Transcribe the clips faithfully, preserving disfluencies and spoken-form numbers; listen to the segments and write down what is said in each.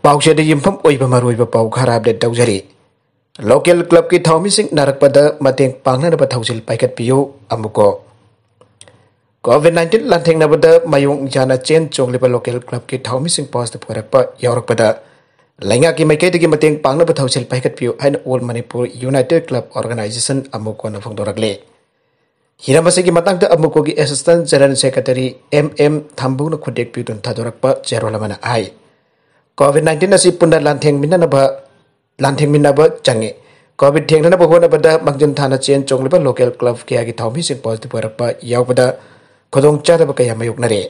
ꯄꯥꯎꯆꯦꯗ ꯌꯨꯝꯐꯝ ꯑꯣꯏꯕ ꯃꯔꯨꯑꯣꯏꯕ ꯄꯥꯎ ꯈꯔ ꯑꯞꯗꯦꯠ ꯇꯧꯖꯔꯤ꯫ ꯂꯣꯀꯦꯜ ꯀ꯭ꯂꯕꯀꯤ ꯊꯧꯃꯤꯁꯤꯡ ꯅꯥꯔꯛꯄꯗ ꯃꯇꯦꯡ ꯄꯥꯡꯅꯅꯕ ꯊꯧꯁꯤꯜ ꯄꯥꯏꯈꯠꯄꯤꯌꯨ꯫ ꯑꯃꯨꯛꯀꯣ, ꯀꯣꯚꯤꯗ ꯅꯥꯏꯟꯇꯤꯟ ꯂꯥꯟꯊꯦꯡꯅꯕꯗ ꯃꯥꯌꯣꯡ ꯌꯥꯅ ꯆꯦꯟ ꯆꯣꯡꯂꯤꯕ ꯂꯣꯀꯦꯜ ꯀ꯭ꯂꯕꯀꯤ ꯊꯧꯃꯤꯁꯤꯡ ꯄꯣꯖꯤꯇꯤꯚ ꯑꯣꯏꯔꯛꯄ ꯌꯥꯎꯔꯛꯄꯗ ꯂꯩꯉꯥꯛꯀꯤ ꯃꯥꯏꯀꯩꯗꯒꯤ ꯃꯇꯦꯡ ꯄꯥꯡꯅꯕ ꯊꯧꯁꯤꯜ ꯄꯥꯏꯈꯠꯄꯤꯌꯨ ꯍꯥꯏꯅ all Manipur united club organisation ꯑꯃꯨꯛꯀꯣꯅ ꯐꯣꯡꯗꯣꯔꯛꯂꯤ꯫ ꯍꯤꯔꯝ ꯑꯁꯤꯒꯤ ꯃꯇꯥꯡꯗ ꯑꯃꯨꯛꯀꯣꯒꯤ assistant general secretary M M ꯊꯥꯝꯕꯨꯅ ꯈꯨꯗꯦꯛ ꯄꯤꯗꯨꯅ ꯊꯥꯗꯣꯔꯛꯄ ꯆꯦꯔꯣꯜ ꯑꯃꯅ ꯍꯥꯏ, ꯀꯣꯚꯤꯗ ꯅꯥꯏꯟꯇꯤꯟ ꯑꯁꯤ ꯄꯨꯟꯅ ꯂꯥꯟꯊꯦꯡꯃꯤꯟꯅꯅꯕ, ꯂꯥꯟꯊꯦꯡꯃꯤꯟꯅꯕ ꯆꯪꯉꯤ꯫ ꯀꯣꯚꯤꯗ ꯊꯦꯡꯅꯅꯕ ꯍꯣꯠꯅꯕꯗ ꯃꯥꯡꯖꯤꯟ ꯊꯥꯅ ꯆꯦꯟ ꯆꯣꯡꯂꯤꯕ ꯂꯣꯀꯦꯜ ꯀ꯭ꯂꯕ ꯀꯌꯥꯒꯤ ꯊꯧꯃꯤꯁꯤꯡ ꯄꯣꯖꯤꯇꯤꯚ ꯑꯣꯏꯔꯛꯄ ꯌꯥꯎꯕꯗ ꯈꯨꯗꯣꯡꯆꯥꯗꯕ ꯀꯌꯥ ꯃꯥꯌꯣꯛꯅꯔꯦ꯫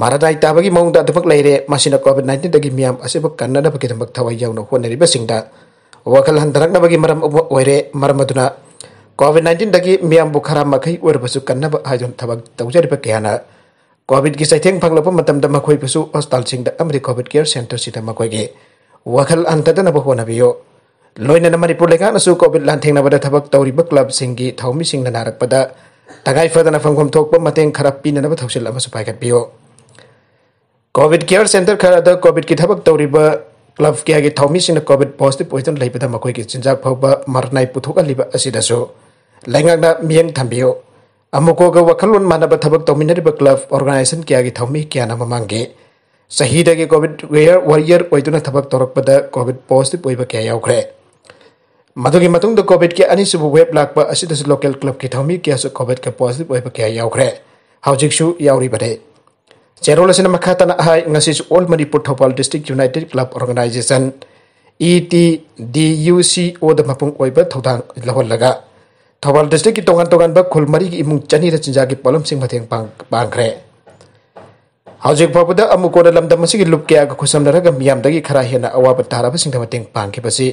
ꯃꯔꯥꯗꯥꯏ ꯇꯥꯕꯒꯤ ꯃꯑꯣꯡꯗ ꯑꯗꯨꯃꯛ ꯂꯩꯔꯦ꯫ ꯃꯁꯤꯅ ꯀꯣꯚꯤꯗ ꯅꯥꯏꯟꯇꯤꯟꯗꯒꯤ ꯃꯤꯌꯥꯝ ꯑꯁꯤꯕꯨ ꯀꯟꯅꯅꯕꯒꯤꯗꯃꯛ ꯊꯋꯥꯏ ꯌꯥꯎꯅ ꯍꯣꯠꯅꯔꯤꯕꯁꯤꯡꯗ ꯋꯥꯈꯜ ꯍꯟꯊꯔꯛꯅꯕꯒꯤ ꯃꯔꯝ ꯑꯃ ꯑꯣꯏꯔꯦ꯫ ꯃꯔꯝ ꯑꯗꯨꯅ ꯀꯣꯚꯤꯗ ꯅꯥꯏꯟꯇꯤꯟꯗꯒꯤ ꯃꯤꯌꯥꯝꯕꯨ ꯈꯔ ꯃꯈꯩ ꯑꯣꯏꯔꯕꯁꯨ ꯀꯟꯅꯕ ꯍꯥꯏꯗꯨꯅ ꯊꯕꯛ ꯇꯧꯖꯔꯤꯕ ꯀꯌꯥꯅ ꯀꯣꯚꯤꯗꯀꯤ ꯆꯩꯊꯦꯡ ꯐꯪꯂꯛꯄ ꯃꯇꯝꯗ ꯃꯈꯣꯏꯕꯨꯁꯨ ꯍꯣꯁꯄꯤꯇꯥꯜꯁꯤꯡꯗ ꯑꯃꯗꯤ ꯀꯣꯚꯤꯗ ꯀꯦꯌꯔ ꯁꯦꯟꯇꯔꯁꯤꯗ ꯃꯈꯣꯏꯒꯤ ꯋꯥꯈꯜ ꯍꯟꯊꯗꯅꯕ ꯍꯣꯠꯅꯕꯤꯌꯨ꯫ ꯂꯣꯏꯅꯅ ꯃꯅꯤꯄꯨꯔ ꯂꯩꯉꯥꯛꯅꯁꯨ ꯀꯣꯚꯤꯗ ꯂꯥꯟꯊꯦꯡꯅꯕꯗ ꯊꯕꯛ ꯇꯧꯔꯤꯕ ꯀ꯭ꯂꯕꯁꯤꯡꯒꯤ ꯊꯧꯃꯤꯁꯤꯡꯅ ꯅꯥꯔꯛꯄꯗ ꯇꯉꯥꯏ ꯐꯗꯅ ꯐꯪꯐꯝ ꯊꯣꯛꯄ ꯃꯇꯦꯡ ꯈꯔ ꯄꯤꯅꯅꯕ ꯊꯧꯁꯤꯜ ꯑꯃꯁꯨ ꯄꯥꯏꯈꯠꯄꯤꯌꯨ꯫ ꯀꯣꯚꯤꯗ ꯀꯦꯌꯔ ꯁꯦꯟꯇꯔ ꯈꯔꯗ ꯀꯣꯚꯤꯗꯀꯤ ꯊꯕꯛ ꯇꯧꯔꯤꯕ ꯀ꯭ꯂꯕ ꯀꯌꯥꯒꯤ ꯊꯧꯃꯤꯁꯤꯡꯅ ꯀꯣꯚꯤꯗ ꯄꯣꯖꯤꯇꯤꯚ ꯑꯣꯏꯗꯨꯅ ꯂꯩꯕꯗ ꯃꯈꯣꯏꯒꯤ ꯆꯤꯟꯖꯥꯛ ꯐꯥꯎꯕ ꯃꯔꯅꯥꯏ ꯄꯨꯊꯣꯛꯍꯜꯂꯤꯕ ꯑꯁꯤꯗꯁꯨ ꯂꯩꯉꯥꯛꯅ ꯃꯤꯠꯌꯦꯡ ꯊꯝꯕꯤꯌꯨ꯫ ꯑꯃꯨꯛꯀꯣꯒ ꯋꯥꯈꯜꯂꯣꯟ ꯃꯥꯟꯅꯕ ꯊꯕꯛ ꯇꯧꯃꯤꯟꯅꯔꯤꯕ ꯀ꯭ꯂꯕ ꯑꯣꯔꯒꯅꯥꯏꯖꯦꯁꯟ ꯀꯌꯥꯒꯤ ꯊꯧꯃꯤ ꯀꯌꯥꯅ ꯃꯃꯥꯡꯒꯤ ꯆꯍꯤꯗꯒꯤ ꯀꯣꯚꯤꯗ ꯋꯦꯌꯔ ꯋꯥꯔꯤꯌꯔ ꯑꯣꯏꯗꯨꯅ ꯊꯕꯛ ꯇꯧꯔꯛꯄꯗ ꯀꯣꯚꯤꯗ ꯄꯣꯖꯤꯇꯤꯚ ꯑꯣꯏꯕ ꯀꯌꯥ ꯌꯥꯎꯈ꯭ꯔꯦ꯫ ꯃꯗꯨꯒꯤ ꯃꯇꯨꯡꯗ ꯀꯣꯚꯤꯗꯀꯤ ꯑꯅꯤꯁꯨꯕ ꯋꯦꯕ ꯂꯥꯛꯄ ꯑꯁꯤꯗꯁꯨ ꯂꯣꯀꯦꯜ ꯀ꯭ꯂꯕꯀꯤ ꯊꯧꯃꯤ ꯀꯌꯥꯁꯨ ꯀꯣꯚꯤꯗꯀ ꯄꯣꯖꯤꯇꯤꯚ ꯑꯣꯏꯕ ꯀꯌꯥ ꯌꯥꯎꯈ꯭ꯔꯦ꯫ ꯍꯧꯖꯤꯛꯁꯨ ꯌꯥꯎꯔꯤꯕꯅꯤ꯫ ꯆꯦꯔꯣꯜ ꯑꯁꯤꯅ ꯃꯈꯥ ꯇꯥꯅ ꯍꯥꯏ, ꯉꯁꯤꯁꯨ all Manipur Thoubal district united club organisation, E T D U C ꯑꯣꯗ ꯃꯄꯨꯡ ꯑꯣꯏꯕ ꯊꯧꯗꯥꯡ ꯂꯧꯍꯜꯂꯒ ꯊꯧꯕꯥꯜ ꯗꯤꯁꯇ꯭ꯔꯤꯛꯀꯤ ꯇꯣꯉꯥꯟ ꯇꯣꯉꯥꯟꯕ ꯈꯨꯜ ꯃꯔꯤꯒꯤ ꯏꯃꯨꯡ ꯆꯅꯤꯗ ꯆꯤꯟꯖꯥꯛꯀꯤ ꯄꯣꯠꯂꯝꯁꯤꯡ ꯃꯇꯦꯡ ꯄꯥꯡ-, ꯄꯥꯡꯈ꯭ꯔꯦ꯫ ꯍꯧꯖꯤꯛ ꯐꯥꯎꯕꯗ ꯑꯃꯨꯛꯀꯣꯅ ꯂꯝꯗꯝ ꯑꯁꯤꯒꯤ ꯂꯨꯞ ꯀꯌꯥꯒ ꯈꯨꯠꯁꯝꯅꯔꯒ ꯃꯤꯌꯥꯝꯗꯒꯤ ꯈꯔ ꯍꯦꯟꯅ ꯑꯋꯥꯕ ꯇꯥꯔꯕꯁꯤꯡꯗ ꯃꯇꯦꯡ ꯄꯥꯡꯈꯤꯕꯁꯤ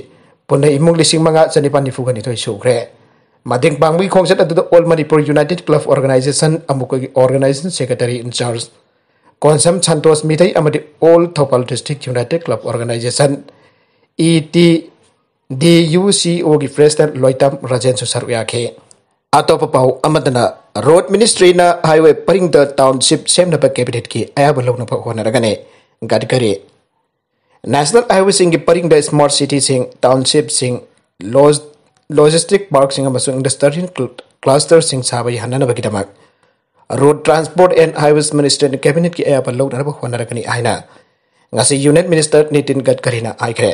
ꯄꯨꯟꯅ ꯏꯃꯨꯡ ꯂꯤꯁꯤꯡ ꯃꯉꯥ ꯆꯅꯤꯄꯥꯟ ꯅꯤꯐꯨꯒ ꯅꯤꯊꯣꯏ ꯁꯨꯈ꯭ꯔꯦ꯫ ꯃꯇꯦꯡ ꯄꯥꯡꯕꯒꯤ ꯈꯣꯡꯆꯠ ꯑꯗꯨꯗ all Manipur united club organisation ꯑꯃꯨꯛꯀꯣꯒꯤ organisation secretary incharge Konsam Santosh Meetei ꯑꯃꯗꯤ all Thoubal district united club organisation, E T D U C ꯑꯣꯒꯤ ꯄ꯭ꯔꯦꯁꯤꯗꯦꯟꯠ ꯂꯣꯏꯇꯥꯝ ꯔꯥꯖꯦꯟꯁꯨ ꯁꯔꯨꯛ ꯌꯥꯈꯤ꯫ ꯑꯇꯣꯞꯄ ꯄꯥꯎ ꯑꯃꯗꯅ, ꯔꯣꯗ ꯃꯤꯅꯤꯁꯇ꯭ꯔꯤꯅ ꯍꯥꯏꯋꯦ ꯄꯔꯤꯡꯗ ꯇꯥꯎꯟꯁꯤꯞ ꯁꯦꯝꯅꯕ ꯀꯦꯕꯤꯅꯦꯠꯀꯤ ꯑꯌꯥꯕ ꯂꯧꯅꯕ ꯍꯣꯠꯅꯔꯒꯅꯤ꯫ ꯒꯗꯀꯔꯤ꯫ ꯅꯦꯁꯅꯦꯜ ꯍꯥꯏꯋꯦꯁꯤꯡꯒꯤ ꯄꯔꯤꯡꯗ ꯁ꯭ꯃꯥꯔꯠ ꯁꯤꯇꯤꯁꯤꯡ, ꯇꯥꯎꯟꯁꯤꯞꯁꯤꯡ, ꯂꯣꯖ-, ꯂꯣꯖꯤꯁꯇꯤꯛ ꯄꯥꯔꯛꯁꯤꯡ ꯑꯃꯁꯨꯡ ꯏꯟꯗꯁꯇ꯭ꯔꯤꯌꯦꯜ ꯀ꯭ꯂ-, ꯀ꯭ꯂꯁꯇꯔꯁꯤꯡ ꯁꯥꯕ ꯌꯥꯍꯟꯅꯅꯕꯒꯤꯗꯃꯛ Road Transport and Highways Ministryꯅ ꯀꯦꯕꯤꯅꯦꯠꯀꯤ ꯑꯌꯥꯕ ꯂꯧꯅꯅꯕ ꯍꯣꯠꯅꯔꯒꯅꯤ ꯍꯥꯏꯅ ꯉꯁꯤ ꯌꯨꯅꯤꯌꯟ ꯃꯤꯅꯤꯁꯇꯔ ꯅꯤꯇꯤꯟ ꯒꯗꯀꯔꯤꯅ ꯍꯥꯏꯈ꯭ꯔꯦ꯫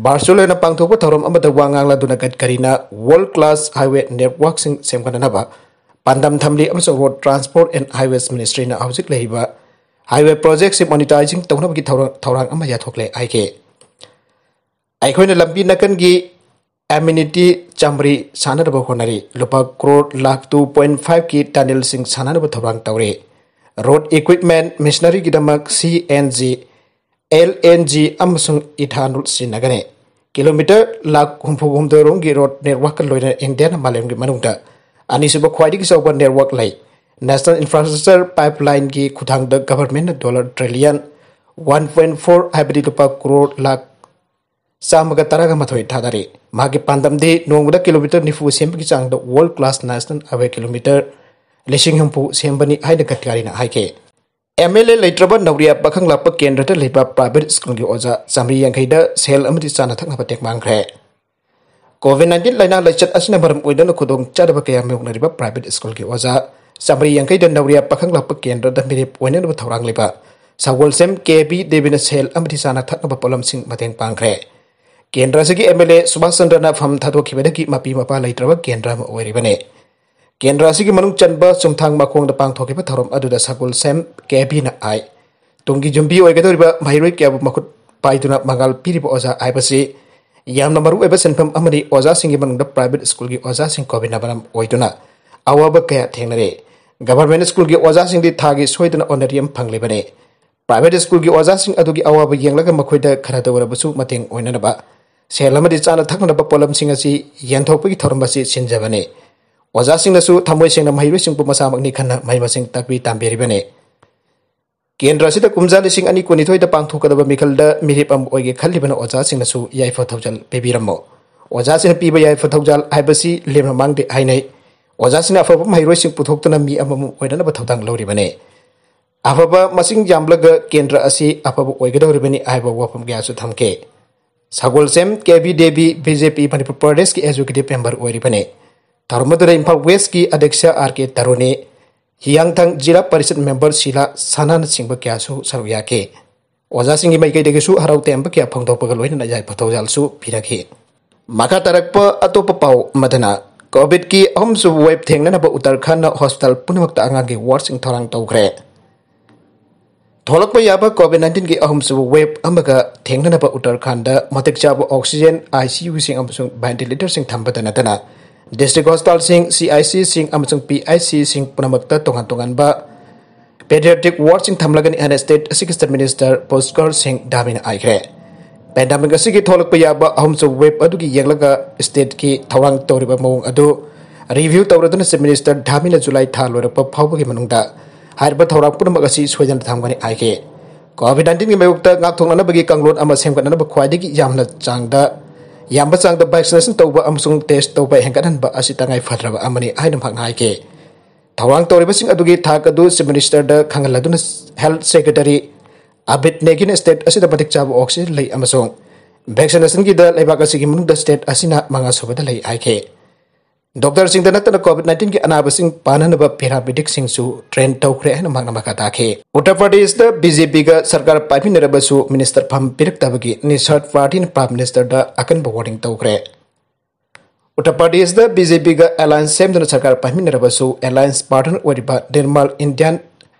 ꯚꯔꯆꯨꯑꯦꯜ ꯑꯣꯏꯅ ꯄꯥꯡꯊꯣꯛꯄ ꯊꯧꯔꯝ ꯑꯃꯗ ꯋꯥ ꯉꯥꯡꯂꯗꯨꯅ ꯒꯗꯀꯔꯤꯅ ꯋꯥꯔꯜ ꯀ꯭ꯂꯥꯁ ꯍꯥꯏꯋꯦ ꯅꯦꯠꯋꯥꯔꯛꯁꯤꯡ ꯁꯦꯝꯒꯠꯅꯅꯕ ꯄꯥꯟꯗꯝ ꯊꯝꯂꯤ ꯑꯃꯁꯨꯡ Road Transport and Highways Ministryꯅ ꯍꯧꯖꯤꯛ ꯂꯩꯔꯤꯕ ꯍꯥꯏꯋꯦ ꯄ꯭ꯔꯣꯖꯦꯛꯁꯤꯡ ꯃꯣꯅꯤꯇꯥꯏꯖꯤꯡ ꯇꯧꯅꯕꯒꯤ ꯊꯧꯔꯥꯡ, ꯊꯧꯔꯥꯡ ꯑꯃ ꯌꯥꯊꯣꯛꯂꯦ ꯍꯥꯏꯈꯤ꯫ ꯑꯩꯈꯣꯏꯅ ꯂꯝꯕꯤ ꯅꯥꯀꯟꯒꯤ ꯑꯦꯃꯤꯅꯤꯇꯤ ꯆꯥꯃꯔꯤ ꯁꯥꯟꯅꯅꯕ ꯍꯣꯠꯅꯔꯤ꯫ ꯂꯨꯄꯥ ꯀ꯭ꯔꯣꯔ ꯂꯥꯈ two point fiveꯀꯤ ꯇꯅꯦꯜꯁꯤꯡ ꯁꯥꯟꯅꯅꯕ ꯊꯧꯔꯥꯡ ꯇꯧꯔꯤ꯫ ꯔꯣꯗ ꯏꯀ꯭ꯋꯤꯞꯃꯦꯟ ꯃꯦꯁꯤꯅꯔꯤꯒꯤꯗꯃꯛ C N G, L N G ꯑꯃꯁꯨꯡ ꯏꯊꯥꯅꯣꯜ ꯁꯤꯖꯤꯟꯅꯒꯅꯤ꯫ ꯀꯤꯂꯣꯃꯤꯇꯔ ꯂꯥꯈ ꯍꯨꯝꯐꯨ ꯍꯨꯝꯗꯣꯏ ꯔꯣꯝꯒꯤ ꯔꯣꯗ ꯅꯦꯠꯋꯥꯔꯛꯀ ꯂꯣꯏꯅꯅ ꯏꯟꯗꯤꯌꯥꯅ ꯃꯥꯂꯦꯝꯒꯤ ꯃꯅꯨꯡꯗ ꯑꯅꯤꯁꯨꯕ ꯈ꯭ꯋꯥꯏꯗꯒꯤ ꯆꯥꯎꯕ ꯅꯦꯠꯋꯥꯔꯛ ꯂꯩ꯫ ꯅꯦꯁꯅꯦꯜ ꯏꯟꯐ꯭ꯔꯥꯁ꯭ꯇ꯭ꯔꯛꯆꯔ ꯄꯥꯏꯞꯂꯥꯏꯟꯒꯤ ꯈꯨꯠꯊꯥꯡꯗ ꯒꯚꯔꯟꯃꯦꯟꯠꯅ dollar trillion one point four, ꯍꯥꯏꯕꯗꯤ ꯂꯨꯄꯥ ꯀ꯭ꯔꯣꯔ ꯂꯥꯈ ꯆꯥꯝꯃꯒ ꯇꯔꯥꯒ ꯃꯥꯊꯣꯏ ꯊꯥꯗꯔꯤ꯫ ꯃꯍꯥꯛꯀꯤ ꯄꯥꯟꯗꯝꯗꯤ ꯅꯣꯡꯃꯗ ꯀꯤꯂꯣꯃꯤꯇꯔ ꯅꯤꯐꯨ ꯁꯦꯝꯕꯒꯤ ꯆꯥꯡꯗ world class national highway kilometre ꯂꯤꯁꯤꯡ ꯍꯨꯝꯐꯨ ꯁꯦꯝꯕꯅꯤ ꯍꯥꯏꯅ ꯒꯗꯀꯥꯔꯤꯅ ꯍꯥꯏꯈꯤ꯫ ꯑꯦꯝ ꯑꯦꯜ ꯑꯦ ꯂꯩꯇ꯭ꯔꯕ ꯅꯧꯔꯤꯌꯥ ꯄꯥꯈꯪ ꯂꯥꯛꯄ ꯀꯦꯟꯗ꯭ꯔꯗ ꯂꯩꯕ ꯄ꯭ꯔꯥꯏꯚꯦꯠ ꯁ꯭ꯀꯨꯜꯒꯤ ꯑꯣꯖꯥ ꯆꯥꯃꯔꯤ ꯌꯥꯡꯈꯩꯗ ꯁꯦꯜ ꯑꯃꯗꯤ ꯆꯥꯅ ꯊꯛꯅꯕ ꯇꯦꯡ ꯃꯥꯡꯈ꯭ꯔꯦ꯫ ꯀꯣꯚꯤꯗ ꯅꯥꯏꯟꯇꯤꯟ ꯂꯥꯏꯅꯥ ꯂꯥꯏꯆꯠ ꯑꯁꯤꯅ ꯃꯔꯝ ꯑꯣꯏꯗꯨꯅ ꯈꯨꯗꯣꯡꯆꯥꯗꯕ ꯀꯌꯥ ꯃꯥꯌꯣꯛꯅꯔꯤꯕ ꯄ꯭ꯔꯥꯏꯚꯦꯠ ꯁ꯭ꯀꯨꯜꯒꯤ ꯑꯣꯖꯥ ꯆꯥꯃꯔꯤ ꯌꯥꯡꯈꯩꯗ ꯅꯧꯔꯤꯌꯥ ꯄꯥꯈꯪ ꯂꯥꯛꯄ ꯀꯦꯟꯗ꯭ꯔꯗ ꯃꯤꯔꯦꯞ ꯑꯣꯏꯅꯅꯕ ꯊꯧꯔꯥꯡ ꯂꯩꯕ ꯁꯒꯣꯜꯁꯦꯝ ꯀꯦ ꯕꯤ ꯗꯦꯕꯤꯅ ꯁꯦꯜ ꯑꯃꯗꯤ ꯆꯥꯅ ꯊꯛꯅꯕ ꯄꯣꯠꯂꯝꯁꯤꯡ ꯃꯇꯦꯡ ꯄꯥꯡꯈ꯭ꯔꯦ꯫ ꯀꯦꯟꯗ꯭ꯔ ꯑꯁꯤꯒꯤ ꯑꯦꯝ ꯑꯦꯜ ꯑꯦ ꯁꯨꯕꯥꯁ ꯆꯟꯗ꯭ꯔꯅ ꯐꯝ ꯊꯥꯗꯣꯛꯈꯤꯕꯗꯒꯤ ꯃꯄꯤ ꯃꯄꯥ ꯂꯩꯇ꯭ꯔꯕ ꯀꯦꯟꯗ꯭ꯔ ꯑꯃ ꯑꯣꯏꯔꯤꯕꯅꯤ꯫ ꯀꯦꯟꯗ꯭ꯔ ꯑꯁꯤꯒꯤ ꯃꯅꯨꯡ ꯆꯟꯕ ꯆꯨꯝꯊꯥꯡ ꯃꯈꯣꯡꯗ ꯄꯥꯡꯊꯣꯛꯈꯤꯕ ꯊꯧꯔꯝ ꯑꯗꯨꯗ ꯁꯒꯣꯜꯁꯦꯝ ꯀꯦ ꯕꯤꯅ ꯍꯥꯏ, ꯇꯨꯡꯒꯤ ꯌꯨꯝꯕꯤ ꯑꯣꯏꯒꯗꯧꯔꯤꯕ ꯃꯍꯩꯔꯣꯏ ꯀꯌꯥꯕꯨ ꯃꯈꯨꯠ ꯄꯥꯏꯗꯨꯅ ꯃꯉꯥꯜ ꯄꯤꯔꯤꯕ ꯑꯣꯖꯥ ꯍꯥꯏꯕꯁꯤ ꯌꯥꯝꯅ ꯃꯔꯨꯑꯣꯏꯕ ꯁꯤꯟꯐꯝ ꯑꯃꯅꯤ꯫ ꯑꯣꯖꯥꯁꯤꯡꯒꯤ ꯃꯅꯨꯡꯗ ꯄ꯭ꯔꯥꯏꯚꯦꯠ ꯁ꯭ꯀꯨꯜꯒꯤ ꯑꯣꯖꯥꯁꯤꯡ ꯀꯣꯚꯤꯗꯅ ꯃꯔꯝ ꯑꯣꯏꯗꯨꯅ ꯑꯋꯥꯕ ꯀꯌꯥ ꯊꯦꯡꯅꯔꯦ꯫ ꯒꯚꯔꯟꯃꯦꯟꯠ ꯁ꯭ꯀꯨꯜꯒꯤ ꯑꯣꯖꯥꯁꯤꯡꯗꯤ ꯊꯥꯒꯤ ꯁꯣꯏꯗꯅ ꯑꯣꯅꯔꯦꯔꯤꯌꯝ ꯐꯪꯂꯤꯕꯅꯤ꯫ ꯄ꯭ꯔꯥꯏꯚꯦꯠ ꯁ꯭ꯀꯨꯜꯒꯤ ꯑꯣꯖꯥꯁꯤꯡ ꯑꯗꯨꯒꯤ ꯑꯋꯥꯕ ꯌꯦꯡꯂꯒ ꯃꯈꯣꯏꯗ ꯈꯔꯗ ꯑꯣꯏꯔꯕꯁꯨ ꯃꯇꯦꯡ ꯑꯣꯏꯅꯅꯕ ꯁꯦꯜ ꯑꯃꯗꯤ ꯆꯥꯅ ꯊꯛꯅꯅꯕ ꯄꯣꯠꯂꯝꯁꯤꯡ ꯑꯁꯤ ꯌꯦꯟꯊꯣꯛꯄꯒꯤ ꯊꯧꯔꯝ ꯑꯁꯤ ꯁꯤꯟꯖꯕꯅꯤ꯫ ꯑꯣꯖꯥꯁꯤꯡꯅꯁꯨ ꯊꯃꯣꯏ ꯁꯦꯡꯅ ꯃꯍꯩꯔꯣꯏꯁꯤꯡꯕꯨ ꯃꯁꯥꯃꯛꯅꯤ ꯈꯟꯅ ꯃꯍꯩ ꯃꯁꯤꯡ ꯇꯥꯛꯄꯤ ꯇꯝꯕꯤꯔꯤꯕꯅꯤ꯫ ꯀꯦꯟꯗ꯭ꯔ ꯑꯁꯤꯗ ꯀꯨꯝꯖꯥ ꯂꯤꯁꯤꯡ ꯑꯅꯤ ꯀꯨꯟꯅꯤꯊꯣꯏꯗ ꯄꯥꯡꯊꯣꯛꯀꯗꯕ ꯃꯤꯈꯜꯗ ꯃꯤꯔꯦꯞ ꯑꯃ ꯑꯣꯏꯒꯦ ꯈꯜꯂꯤꯕꯅ ꯑꯣꯖꯥꯁꯤꯡꯅꯁꯨ ꯌꯥꯏꯐ ꯊꯧꯖꯥꯜ ꯄꯤꯕꯤꯔꯝꯃꯨ꯫ ꯑꯣꯖꯥꯁꯤꯡꯅ ꯄꯤꯕ ꯌꯥꯏꯐ ꯊꯧꯖꯥꯜ ꯍꯥꯏꯕꯁꯤ ꯂꯦꯝꯅ ꯃꯥꯡꯗꯦ ꯍꯥꯏꯅꯩ꯫ ꯑꯣꯖꯥꯁꯤꯡꯅ ꯑꯐꯕ ꯃꯍꯩꯔꯣꯏꯁꯤꯡ ꯄꯨꯊꯣꯛꯇꯨꯅ ꯃꯤ ꯑꯃꯃꯝ ꯑꯣꯏꯅꯅꯕ ꯊꯧꯗꯥꯡ ꯂꯧꯔꯤꯕꯅꯤ꯫ ꯑꯐꯕ ꯃꯁꯤꯡ ꯌꯥꯝꯂꯒ ꯀꯦꯟꯗ꯭ꯔ ꯑꯁꯤ ꯑꯐꯕ ꯑꯣꯏꯒꯗꯧꯔꯤꯕꯅꯤ ꯍꯥꯏꯕ ꯋꯥꯐꯝ ꯀꯌꯥꯁꯨ ꯊꯝꯈꯤ꯫ ꯁꯒꯣꯜꯁꯦꯝ ꯀꯦ ꯕꯤ ꯗꯦꯕꯤ ꯕꯤ ꯖꯦ ꯄꯤ ꯃꯅꯤꯄꯨꯔ ꯄ꯭ꯔꯗꯦꯁꯀꯤ ꯑꯦꯖꯨꯀꯦꯇꯤꯚ ꯃꯦꯝꯕꯔ ꯑꯣꯏꯔꯤꯕꯅꯤ꯫ ꯊꯧꯔꯝ ꯑꯗꯨꯗ ꯏꯝꯐꯥꯜ ꯋꯦꯁꯀꯤ ꯑꯗ꯭ꯌꯛꯁ ꯑꯥꯔ ꯀꯦ ꯇꯔꯨꯅꯤ, ꯍꯤꯌꯥꯡꯊꯥꯡ ꯖꯤꯂꯥ ꯄꯔꯤꯁꯠ ꯃꯦꯝꯕꯔ ꯁꯤꯂꯥ ꯁꯅꯥꯅꯆꯤꯡꯕ ꯀꯌꯥꯁꯨ ꯁꯔꯨꯛ ꯌꯥꯈꯤ꯫ ꯑꯣꯖꯥꯁꯤꯡꯒꯤ ꯃꯥꯏꯀꯩꯗꯒꯤꯁꯨ ꯍꯔꯥꯎ ꯇꯌꯥꯝꯕ ꯀꯌꯥ ꯐꯣꯡꯗꯣꯛꯄꯒ ꯂꯣꯏꯅꯅ ꯌꯥꯏꯐ ꯊꯧꯖꯥꯜꯁꯨ ꯄꯤꯅꯈꯤ꯫ ꯃꯈꯥ ꯇꯥꯔꯛꯄ ꯑꯇꯣꯞꯄ ꯄꯥꯎ ꯑꯃꯗꯅ, ꯀꯣꯚꯤꯗꯀꯤ ꯑꯍꯨꯝꯁꯨꯕ ꯋꯦꯕ ꯊꯦꯡꯅꯅꯕ ꯎꯠꯇꯔꯈꯟꯗ ꯍꯣꯁꯄꯤꯇꯥꯜ ꯄꯨꯝꯅꯃꯛꯇ ꯑꯉꯥꯡꯒꯤ ꯋꯥꯔꯗꯁꯤꯡ ꯊꯧꯔꯥꯡ ꯇꯧꯈ꯭ꯔꯦ꯫ ꯊꯣꯛꯂꯛꯄ ꯌꯥꯕ ꯀꯣꯚꯤꯗ ꯅꯥꯏꯟꯇꯤꯟꯒꯤ ꯑꯍꯨꯝꯁꯨꯕ ꯋꯦꯕ ꯑꯃꯒ ꯊꯦꯡꯅꯅꯕ ꯎꯠꯇꯔꯈꯟꯗ ꯃꯇꯤꯛ ꯆꯥꯕ ꯑꯣꯛꯁꯤꯖꯦꯟ, ꯑꯥꯏ ꯁꯤ ꯌꯨꯁꯤꯡ ꯑꯃꯁꯨꯡ ꯚꯦꯟꯇꯤꯂꯦꯇꯔꯁꯤꯡ ꯊꯝꯕꯇ ꯅꯠꯇꯅ ꯗꯤꯁꯇ꯭ꯔꯤꯛ ꯍꯣꯁꯄꯤꯇꯥꯜꯁꯤꯡ, ꯁꯤ ꯑꯥꯏ ꯁꯤꯁꯤꯡ ꯑꯃꯁꯨꯡ ꯄꯤ ꯑꯥꯏ ꯁꯤꯁꯤꯡ ꯄꯨꯝꯅꯃꯛꯇ ꯇꯣꯉꯥꯟ ꯇꯣꯉꯥꯟꯕ ꯄꯦꯗꯤꯌꯥꯇ꯭ꯔꯤꯛ ꯋꯥꯔꯗꯁꯤꯡ ꯊꯝꯂꯒꯅꯤ ꯍꯥꯏꯅ ꯁ꯭ꯇꯦꯠ ꯑꯁꯤꯒꯤ ꯆꯤꯐ ꯃꯤꯅꯤꯁꯇꯔ ꯄꯨꯁꯀꯔ ꯁꯤꯡ ꯙꯥꯃꯤꯅ ꯍꯥꯏꯈ꯭ꯔꯦ꯫ ꯄꯦꯟꯗꯥꯃꯤꯛ ꯑꯁꯤꯒꯤ ꯊꯣꯛꯂꯛꯄ ꯌꯥꯕ ꯑꯍꯨꯝꯁꯨꯕ ꯋꯦꯕ ꯑꯗꯨꯒꯤ ꯌꯦꯡꯂꯒ ꯁ꯭ꯇꯦꯠꯀꯤ ꯊꯧꯔꯥꯡ ꯇꯧꯔꯤꯕ ꯃꯑꯣꯡ ꯑꯗꯨ ꯔꯤꯚ꯭ꯌꯨ ꯇꯧꯔꯗꯨꯅ ꯆꯤꯐ ꯃꯤꯅꯤꯁꯇꯔ ꯙꯥꯃꯤꯅ ꯖꯨꯂꯥꯏ ꯊꯥ ꯂꯣꯏꯔꯛꯄ ꯐꯥꯎꯕꯒꯤ ꯃꯅꯨꯡꯗ ꯍꯥꯏꯔꯤꯕ ꯊꯧꯔꯥꯡ ꯄꯨꯝꯅꯃꯛ ꯑꯁꯤ ꯁꯣꯏꯗꯅ ꯊꯝꯒꯅꯤ ꯍꯥꯏꯈꯤ꯫ ꯀꯣꯚꯤꯗ ꯅꯥꯏꯟꯇꯤꯟꯒꯤ ꯃꯥꯌꯣꯛꯇ ꯉꯥꯛꯊꯣꯛꯅꯅꯕꯒꯤ ꯀꯥꯡꯂꯣꯟ ꯑꯃ ꯁꯦꯝꯒꯠꯅꯅꯕ ꯈ꯭ꯋꯥꯏꯗꯒꯤ ꯌꯥꯝꯅ ꯆꯥꯡꯗ, ꯌꯥꯝꯕ ꯆꯥꯡꯗ ꯚꯦꯛꯁꯤꯅꯦꯁꯟ ꯇꯧꯕ ꯑꯃꯁꯨꯡ ꯇꯦꯁ ꯇꯧꯕ ꯍꯦꯟꯒꯠꯍꯟꯕ ꯑꯁꯤ ꯇꯉꯥꯏ ꯐꯗ꯭ꯔꯕ ꯑꯃꯅꯤ ꯍꯥꯏꯅ ꯃꯍꯥꯛꯅ ꯍꯥꯏꯈꯤ꯫ ꯊꯧꯔꯥꯡ ꯇꯧꯔꯤꯕꯁꯤꯡ ꯑꯗꯨꯒꯤ ꯊꯥꯛ ꯑꯗꯨ chief ꯃꯤꯅꯤꯁꯇꯔꯗ ꯈꯪꯍꯜꯂꯗꯨꯅ health secretary Abid ꯅꯦꯒꯤꯅ state ꯑꯁꯤꯗ ꯃꯇꯤꯛ ꯆꯥꯕ ꯑꯣꯛꯁꯤꯖꯦꯟ ꯂꯩ ꯑꯃꯁꯨꯡ ꯚꯦꯛꯁꯤꯅꯦꯁꯟꯒꯤꯗ ꯂꯩꯕꯥꯛ ꯑꯁꯤꯒꯤ ꯃꯅꯨꯡꯗ ꯁ꯭ꯇꯦꯠ ꯑꯁꯤꯅ ꯃꯉꯥ ꯁꯨꯕꯗ ꯂꯩ ꯍꯥꯏꯈꯤ꯫ ꯗꯣꯛꯇꯔꯁꯤꯡꯗ ꯅꯠꯇꯅ ꯀꯣꯚꯤꯗ ꯅꯥꯏꯟꯇꯤꯟꯒꯤ ꯑꯅꯥꯕꯁꯤꯡ ꯄꯥꯟꯅꯅꯕ ꯄꯦꯔꯥꯃꯦꯗꯤꯛꯁꯤꯡꯁꯨ ꯇ꯭ꯔꯦꯟ ꯇꯧꯈ꯭ꯔꯦ ꯍꯥꯏꯅ ꯃꯍꯥꯛꯅ ꯃꯈꯥ ꯇꯥꯈꯤ꯫ ꯎꯠꯇꯔ ꯄ꯭ꯔꯗꯦꯁꯇ ꯕꯤ ꯖꯦ ꯄꯤꯒ ꯁꯔꯀꯥꯔ ꯄꯥꯏꯃꯤꯟꯅꯔꯕꯁꯨ ꯃꯤꯅꯤꯁꯇꯔ ꯐꯝ ꯄꯤꯔꯛꯇꯕꯒꯤ ꯅꯤꯁꯥꯗ ꯄꯥꯔꯇꯤꯅ ꯄ꯭ꯔꯥꯏꯝ ꯃꯤꯅꯤꯁꯇꯔꯗ ꯑꯀꯟꯕ ꯋꯥꯔꯅꯤꯡ ꯇꯧꯈ꯭ꯔꯦ꯫ ꯎꯠꯇꯔ ꯄ꯭ꯔꯗꯦꯁꯇ ꯕꯤ ꯖꯦ ꯄꯤꯒ ꯑꯦꯂꯥꯏꯟꯁ ꯁꯦꯝꯗꯨꯅ ꯁꯔꯀꯥꯔ ꯄꯥꯏꯃꯤꯟꯅꯔꯕꯁꯨ ꯑꯦꯂꯥꯏꯟꯁ ꯄꯥꯔꯇꯅꯔ ꯑꯣꯏꯔꯤꯕ ꯅꯤꯔꯃꯥꯜ ꯏꯟꯗꯤꯌꯥꯟ